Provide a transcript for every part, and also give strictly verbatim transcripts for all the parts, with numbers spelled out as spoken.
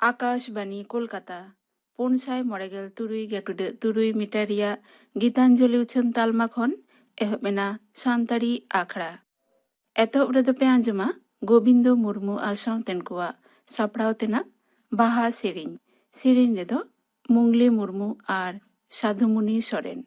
ᱟᱠᱟᱥᱵᱟᱱᱤ ᱠᱳᱞᱠᱟᱛᱟ, ᱯᱩᱱ ᱥᱟᱭ ᱢᱚᱬᱮ ᱜᱮᱞ ᱛᱩᱨᱩᱭ ᱜᱮᱞ ᱴᱩᱰᱟᱹᱜ ᱛᱩᱨᱩᱭ ᱢᱤᱴᱟᱨ ᱨᱮᱭᱟᱜ ᱜᱤᱛᱟᱧᱡᱚᱞᱤ ᱩᱪᱷᱟᱹᱱ ᱛᱟᱞᱢᱟ ᱠᱷᱚᱱ ᱮᱦᱚᱵ ᱮᱱᱟ ᱥᱟᱱᱛᱟᱲᱤ ᱟᱠᱷᱲᱟ᱾ ᱮᱛᱚᱦᱚᱵ ᱨᱮᱫᱚ ᱯᱮ ᱟᱸᱡᱚᱢᱟ ᱜᱳᱵᱤᱱᱫᱚ ᱢᱩᱨᱢᱩ ᱟᱨ ᱥᱟᱶᱛᱮᱱ ᱠᱚᱣᱟᱜ ᱥᱟᱯᱲᱟᱣ ᱛᱮᱱᱟᱜ ᱵᱟᱦᱟ ᱥᱮᱨᱮᱧ᱾ ᱥᱮᱨᱮᱧ ᱨᱮᱫᱚ ᱢᱩᱝᱞᱤ ᱢᱩᱨᱢᱩ ᱟᱨ ᱥᱟᱫᱷᱩᱢᱩᱱᱤ ᱥᱚᱨᱮᱱ᱾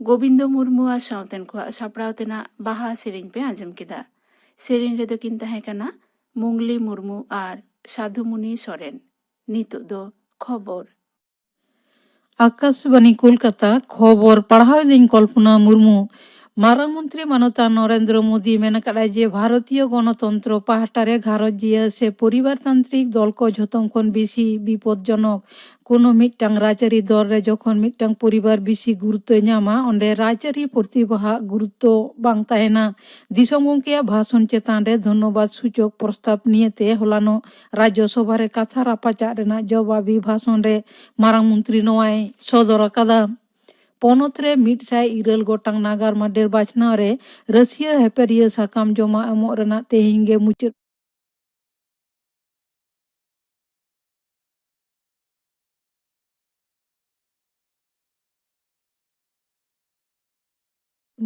ᱜᱳᱵᱤᱱᱫᱚ ᱢᱩᱨᱢᱩ ᱟᱨ ᱥᱟᱶᱛᱮᱱ ᱠᱚᱣᱟᱜ ᱥᱟᱯᱲᱟᱣ ᱛᱮᱱᱟᱜ ᱵᱟᱦᱟ ᱥᱮᱨᱮᱧ ᱯᱮ ᱟᱸᱡᱚᱢ ᱠᱮᱫᱟ᱾ ᱥᱮᱨᱮᱧ ᱨᱮᱫᱚ ᱠᱤᱱ ᱛᱟᱦᱮᱸ ᱠᱟᱱᱟ ᱢᱩᱝᱞᱤ ᱢᱩᱨᱢᱩ ᱟᱨ ᱥᱟᱫᱷᱩᱢᱩᱱᱤ ᱥᱚᱨᱮᱱ᱾ ᱱᱤᱛᱚᱜ ᱫᱚ ᱠᱷᱚᱵᱚᱨ᱾ ᱟᱠᱟᱥᱵᱟᱱᱤ ᱠᱳᱞᱠᱟᱛᱟ, ᱠᱷᱚᱵᱚᱨ ᱯᱟᱲᱦᱟᱣ ᱮᱫᱟᱹᱧ ᱠᱚᱞᱯᱚᱱᱟ ᱢᱩᱨᱢᱩ᱾ ᱢᱟᱨᱟᱝ ᱢᱚᱱᱛᱨᱤ ᱢᱟᱱᱚᱛᱟᱱ ᱱᱚᱨᱮᱱᱫᱨᱚ ᱢᱳᱫᱤ ᱢᱮᱱ ᱟᱠᱟᱫᱟᱭ ᱡᱮ ᱵᱷᱟᱨᱚᱛᱤᱭᱚ ᱜᱚᱱᱚᱛᱚᱱᱛᱨᱚ ᱯᱟᱦᱴᱟ ᱨᱮ ᱜᱷᱟᱨᱚᱸᱡᱽ ᱡᱤᱭᱟᱹ ᱥᱮ ᱯᱚᱨᱤᱵᱟᱨ ᱛᱟᱱᱛᱨᱤᱠ ᱫᱚᱞ ᱠᱚ ᱡᱷᱚᱛᱚᱢ ᱠᱷᱚᱱ ᱵᱮᱥᱤ ᱵᱤᱯᱚᱫᱽᱡᱚᱱᱚᱠ᱾ ᱠᱳᱱᱳ ᱢᱤᱫᱴᱟᱝ ᱨᱟᱡᱽᱟᱹᱨᱤ ᱫᱚᱞ ᱨᱮ ᱡᱚᱠᱷᱚᱱ ᱢᱤᱫᱴᱟᱝ ᱯᱚᱨᱤᱵᱟᱨ ᱵᱮᱥᱤ ᱜᱩᱨᱩᱛᱛᱚᱭ ᱧᱟᱢᱟ, ᱚᱸᱰᱮ ᱨᱟᱡᱽᱟᱹᱨᱤ ᱯᱨᱚᱛᱤᱵᱷᱟᱣᱟᱜ ᱜᱩᱨᱩᱛᱛᱚ ᱵᱟᱝ ᱛᱟᱦᱮᱱᱟ᱾ ᱫᱤᱥᱚᱢ ᱜᱚᱢᱠᱮᱭᱟᱜ ᱵᱷᱟᱥᱚᱱ ᱪᱮᱛᱟᱱ ᱨᱮ ᱫᱷᱚᱱᱱᱚᱵᱟᱫ ᱥᱩᱪᱚᱠ ᱯᱨᱚᱥᱛᱟᱵ ᱱᱤᱭᱮᱛᱮ ᱦᱚᱞᱟᱱᱚᱜ ᱨᱟᱡᱽᱡᱚᱥᱚᱵᱷᱟ ᱨᱮ ᱠᱟᱛᱷᱟ ᱨᱟᱯᱟᱪᱟᱜ ᱨᱮᱱᱟᱜ ᱡᱚᱵᱟᱵᱤ ᱵᱷᱟᱥᱚᱱ ᱨᱮ ᱢᱟᱨᱟᱝ ᱢᱚᱱᱛᱨᱤ ᱱᱚᱣᱟᱭ ᱥᱚᱫᱚᱨ ᱟᱠᱟᱫᱟ᱾ ᱯᱚᱱᱚᱛ ᱨᱮ ᱢᱤᱫ ᱥᱟᱭ ᱤᱨᱟᱹᱞ ᱜᱚᱴᱟᱝ ᱱᱟᱜᱟᱨ ᱢᱟᱰᱮᱨ ᱵᱟᱪᱷᱱᱟᱣ ᱨᱮ ᱨᱟᱹᱥᱤᱭᱟᱹ ᱦᱮᱯᱮᱨᱤᱭᱟᱹ ᱥᱟᱠᱟᱢ ᱡᱚᱢᱟ ᱮᱢᱚᱜ ᱨᱮᱱᱟᱜ ᱛᱮᱦᱮᱧ ᱜᱮ ᱢᱩᱪᱟᱹᱫ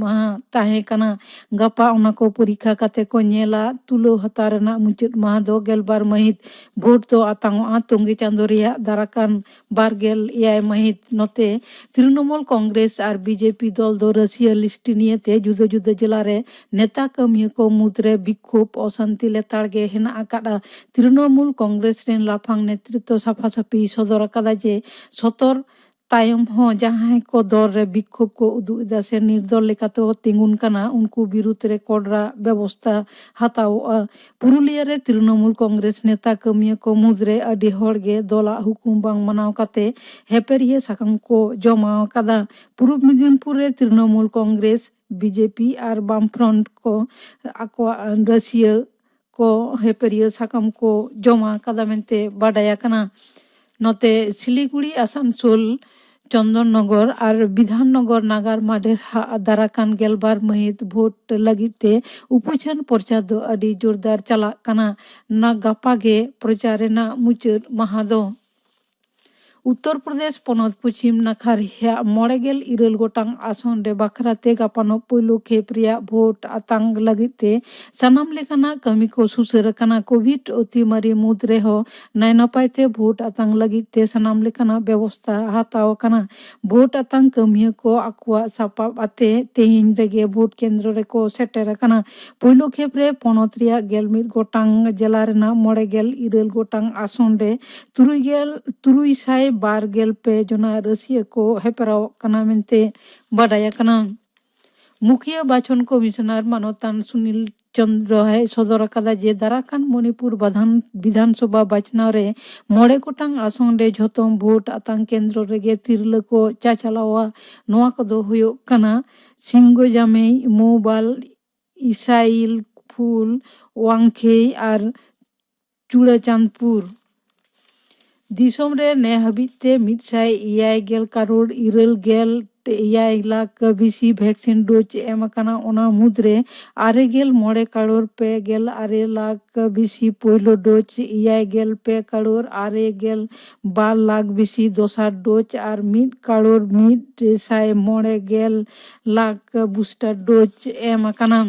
ᱢᱟᱦᱟ ᱛᱟᱦᱮᱸ ᱠᱟᱱᱟ᱾ ᱜᱟᱯᱟ ᱚᱱᱟ ᱠᱚ ᱯᱚᱨᱤᱠᱠᱷᱟ ᱠᱟᱛᱮ ᱠᱚ ᱧᱮᱞᱟ᱾ ᱛᱩᱞᱟᱹᱣ ᱦᱟᱛᱟᱣ ᱨᱮᱱᱟᱜ ᱢᱩᱪᱟᱹᱫ ᱢᱟᱦᱟ ᱫᱚ ᱜᱮᱞᱵᱟᱨ ᱢᱟᱹᱦᱤᱛ᱾ ᱵᱷᱳᱴ ᱫᱚ ᱟᱛᱟᱝᱚᱜᱼᱟ ᱛᱚᱝᱜᱮ ᱪᱟᱸᱫᱳ ᱨᱮᱭᱟᱜ ᱫᱟᱨᱟᱠᱟᱱ ᱵᱟᱨᱜᱮᱞ ᱮᱭᱟᱭ ᱢᱟᱹᱦᱤᱛ᱾ ᱱᱚᱛᱮ, ᱛᱨᱤᱱᱚᱢᱩᱞ ᱠᱚᱝᱜᱨᱮᱥ ᱟᱨ ᱵᱤᱡᱮᱯᱤ ᱫᱚᱞ ᱫᱚ ᱨᱟᱹᱥᱤᱭᱟᱹ ᱞᱤᱥᱴ ᱱᱤᱭᱮᱛᱮ ᱡᱩᱫᱟᱹ ᱡᱩᱫᱟᱹ ᱡᱮᱞᱟ ᱨᱮ ᱱᱮᱛᱟ ᱠᱟᱹᱢᱤᱭᱟᱹ ᱠᱚ ᱢᱩᱫᱽᱨᱮ ᱵᱤᱠᱠᱷᱳᱵ ᱚᱥᱟᱱᱛᱤ ᱞᱮᱛᱟᱲ ᱜᱮ ᱦᱮᱱᱟᱜ ᱟᱠᱟᱫᱼᱟ᱾ ᱛᱨᱤᱱᱚᱢᱩᱞ ᱠᱚᱝᱜᱨᱮᱥ ᱨᱮᱱ ᱞᱟᱯᱷᱟᱝ ᱱᱮᱛᱨᱤᱛᱵ ᱥᱟᱯᱷᱟ ᱥᱟᱹᱯᱷᱤ ᱥᱚᱫᱚᱨ ᱟᱠᱟᱫᱟ ᱡᱮ ᱥᱚᱛᱚᱨ ᱛᱟᱭᱚᱢ ᱦᱚᱸ ᱡᱟᱦᱟᱸᱭ ᱠᱚ ᱫᱚᱞ ᱨᱮ ᱵᱤᱠᱠᱷᱳᱵ ᱠᱚ ᱩᱫᱩᱜ ᱮᱫᱟ ᱥᱮ ᱱᱤᱨᱫᱚᱞ ᱞᱮᱠᱟᱛᱮ ᱠᱚ ᱛᱤᱸᱜᱩᱱ ᱠᱟᱱᱟ, ᱩᱱᱠᱩ ᱵᱤᱨᱩᱫᱽ ᱨᱮ ᱠᱚᱲᱨᱟ ᱵᱮᱵᱚᱥᱛᱟ ᱦᱟᱛᱟᱣᱚᱜᱼᱟ᱾ ᱯᱩᱨᱩᱞᱤᱭᱟᱹ ᱨᱮ ᱛᱨᱤᱱᱚᱢᱩᱞ ᱠᱚᱝᱜᱨᱮᱥ ᱱᱮᱛᱟ ᱠᱟᱹᱢᱤᱭᱟᱹ ᱠᱚ ᱢᱩᱫᱽᱨᱮ ᱟᱹᱰᱤ ᱦᱚᱲ ᱜᱮ ᱫᱚᱞᱟᱜ ᱦᱩᱠᱩᱢ ᱵᱟᱝ ᱢᱟᱱᱟᱣ ᱠᱟᱛᱮ ᱦᱮᱯᱮᱨᱤᱭᱟᱹ ᱥᱟᱠᱟᱢ ᱠᱚ ᱡᱚᱢᱟ ᱟᱠᱟᱫᱟ᱾ ᱯᱩᱨᱩᱵ ᱢᱮᱫᱤᱱᱯᱩᱨ ᱨᱮ ᱛᱨᱤᱱᱚᱢᱩᱞ ᱠᱚᱝᱜᱨᱮᱥ, ᱵᱤᱡᱮᱯᱤ ᱟᱨ ᱵᱟᱢ ᱯᱷᱨᱚᱱᱴ ᱠᱚ ᱟᱠᱚᱣᱟᱜ ᱨᱟᱹᱥᱤᱭᱟᱹ ᱠᱚ ᱦᱮᱯᱮᱨᱤᱭᱟᱹ ᱥᱟᱠᱟᱢ ᱠᱚ ᱡᱚᱢᱟ ᱟᱠᱟᱫᱟ ᱢᱮᱱᱛᱮ ᱵᱟᱰᱟᱭ ᱟᱠᱟᱱᱟ᱾ ᱱᱚᱛᱮ ᱥᱤᱞᱤᱜᱩᱲᱤ, ᱟᱥᱟᱱᱥᱳᱞ, ᱪᱚᱱᱫᱚᱱᱱᱚᱜᱚᱨ ᱟᱨ ᱵᱤᱫᱷᱟᱱᱱᱚᱜᱚᱨ ᱱᱟᱜᱟᱨ ᱢᱟᱰᱮᱨ ᱦᱟᱜ ᱫᱟᱨᱟᱠᱟᱱ ᱜᱮᱞᱵᱟᱨ ᱢᱟᱹᱦᱤᱛ ᱵᱷᱳᱴ ᱞᱟᱹᱜᱤᱫ ᱛᱮ ᱩᱯᱩᱪᱷᱟᱹᱱ ᱯᱨᱚᱪᱟᱨ ᱫᱚ ᱟᱹᱰᱤ ᱡᱳᱨᱫᱟᱨ ᱪᱟᱞᱟᱜ ᱠᱟᱱᱟ᱾ ᱱᱟ ᱜᱟᱯᱟ ᱜᱮ ᱯᱨᱚᱪᱟᱨ ᱨᱮᱱᱟᱜ ᱢᱩᱪᱟᱹᱫ ᱢᱟᱦᱟ ᱫᱚ᱾ ᱩᱛᱛᱚᱨ ᱯᱨᱚᱫᱮᱥ ᱯᱚᱱᱚᱛ ᱯᱚᱪᱷᱤᱢ ᱱᱟᱠᱷᱟ ᱨᱮᱭᱟᱜ ᱢᱚᱬᱮ ᱜᱮᱞ ᱤᱨᱟᱹᱞ ᱜᱚᱴᱟᱝ ᱟᱥᱚᱱ ᱨᱮ ᱵᱟᱠᱷᱨᱟ ᱛᱮ ᱜᱟᱯᱟᱱᱚᱜ ᱯᱩᱭᱞᱩ ᱠᱷᱮᱯ ᱨᱮᱭᱟᱜ ᱵᱷᱳᱴ ᱟᱛᱟᱝ ᱞᱟᱹᱜᱤᱫ ᱛᱮ ᱥᱟᱱᱟᱢ ᱞᱮᱠᱟᱱᱟᱜ ᱠᱟᱹᱢᱤ ᱠᱚ ᱥᱩᱥᱟᱹᱨ ᱟᱠᱟᱱᱟ᱾ ᱠᱳᱵᱷᱤᱰ ᱚᱛᱤᱢᱟᱨᱤ ᱢᱩᱫᱽ ᱨᱮᱦᱚᱸ ᱱᱟᱭ ᱱᱟᱯᱟᱭ ᱛᱮ ᱵᱷᱳᱴ ᱟᱛᱟᱝ ᱞᱟᱹᱜᱤᱫ ᱛᱮ ᱥᱟᱱᱟᱢ ᱞᱮᱠᱟᱱᱟᱜ ᱵᱮᱵᱚᱥᱛᱷᱟ ᱦᱟᱛᱟᱣ ᱟᱠᱟᱱᱟ᱾ ᱵᱷᱳᱴ ᱟᱛᱟᱝ ᱠᱟᱹᱢᱤᱭᱟᱹ ᱠᱚ ᱟᱠᱚᱣᱟᱜ ᱥᱟᱯᱟᱵ ᱟᱛᱮ ᱛᱮᱦᱮᱧ ᱨᱮᱜᱮ ᱵᱷᱳᱴ ᱠᱮᱱᱫᱨᱚ ᱨᱮᱠᱚ ᱥᱮᱴᱮᱨ ᱟᱠᱟᱱᱟ᱾ ᱯᱩᱭᱞᱩ ᱠᱷᱮᱯ ᱨᱮ ᱯᱚᱱᱚᱛ ᱨᱮᱭᱟᱜ ᱜᱮᱞ ᱢᱤᱫ ᱜᱚᱴᱟᱝ ᱡᱮᱞᱟ ᱨᱮᱱᱟᱜ ᱢᱚᱬᱮ ᱜᱮᱞ ᱤᱨᱟᱹᱞ ᱜᱚᱴᱟᱝ ᱟᱥᱚᱱ ᱨᱮ ᱛᱩᱨᱩᱭ ᱜᱮᱞ, ᱛᱩᱨᱩᱭ ᱥᱟᱭ ᱵᱟᱨ ᱜᱮᱞ ᱯᱮ ᱡᱚᱱᱟ ᱨᱟᱹᱥᱤᱭᱟᱹ ᱠᱚ ᱦᱮᱯᱨᱟᱣᱚᱜ ᱠᱟᱱᱟ ᱢᱮᱱᱛᱮ ᱵᱟᱰᱟᱭ ᱟᱠᱟᱱᱟ᱾ ᱢᱩᱠᱷᱤᱭᱟᱹ ᱵᱟᱪᱷᱚᱱ ᱠᱚᱢᱤᱥᱚᱱᱟᱨ ᱢᱟᱱᱚᱛᱟᱱ ᱥᱩᱱᱤᱞ ᱪᱚᱸᱫᱽᱨᱚ ᱦᱚᱸᱭ ᱥᱚᱫᱚᱨ ᱟᱠᱟᱫᱟ ᱡᱮ ᱫᱟᱨᱟᱠᱟᱱ ᱢᱚᱱᱤᱯᱩᱨ ᱵᱟᱫᱷᱟᱱ, ᱵᱤᱫᱷᱟᱱ ᱥᱚᱵᱷᱟ ᱵᱟᱪᱷᱱᱟᱣ ᱨᱮ ᱢᱚᱬᱮ ᱜᱚᱴᱟᱝ ᱟᱥᱚᱱ ᱨᱮ ᱡᱷᱚᱛᱚᱢ ᱵᱷᱳᱴ ᱟᱛᱟᱝ ᱠᱮᱱᱫᱨᱚ ᱨᱮᱜᱮ ᱛᱤᱨᱞᱟᱹ ᱠᱚ ᱪᱟᱪᱟᱞᱟᱣᱟ᱾ ᱱᱚᱣᱟ ᱠᱚᱫᱚ ᱦᱩᱭᱩᱜ ᱠᱟᱱᱟ ᱥᱤᱝᱜᱚᱡᱟᱢᱮᱭ, ᱢᱳᱵᱟᱞ, ᱤᱥᱟᱭᱤᱞ ᱯᱷᱩᱞ, ᱣᱟᱝᱠᱷᱮᱭ ᱟᱨ ᱪᱩᱲᱟᱪᱟᱸᱫᱽᱯᱩᱨ᱾ ᱫᱤᱥᱚᱢ ᱨᱮ ᱱᱮ ᱦᱟᱹᱵᱤᱡ ᱛᱮ ᱢᱤᱫ ᱥᱟᱭ ᱮᱭᱟᱭ ᱜᱮᱞ ᱠᱟᱨᱳᱲ ᱤᱨᱟᱹᱞ ᱜᱮᱞ ᱮᱭᱟᱭ ᱞᱟᱠᱷ ᱵᱮᱥᱤ ᱵᱷᱮᱠᱥᱤᱱ ᱰᱳᱡᱽ ᱮᱢ ᱟᱠᱟᱱᱟ᱾ ᱚᱱᱟ ᱢᱩᱫᱽᱨᱮ ᱟᱨᱮ ᱜᱮᱞ ᱢᱚᱬᱮ ᱠᱟᱨᱳᱲ ᱯᱮ ᱜᱮᱞ ᱟᱨᱮ ᱞᱟᱠᱷ ᱵᱮᱥᱤ ᱯᱳᱭᱞᱳ ᱰᱳᱡᱽ, ᱮᱭᱟᱭ ᱜᱮᱞ ᱯᱮ ᱠᱟᱨᱳᱲ ᱟᱨᱮ ᱜᱮᱞ ᱵᱟᱨ ᱞᱟᱠᱷ ᱵᱮᱥᱤ ᱫᱚᱥᱟᱨ ᱰᱳᱡᱽ ᱟᱨ ᱢᱤᱫ ᱠᱟᱨᱳᱲ ᱢᱤᱫ ᱥᱟᱭ ᱢᱚᱬᱮ ᱜᱮᱞ ᱞᱟᱠᱷ ᱵᱩᱥᱴᱟᱨ ᱰᱳᱡᱽ ᱮᱢ ᱟᱠᱟᱱᱟ᱾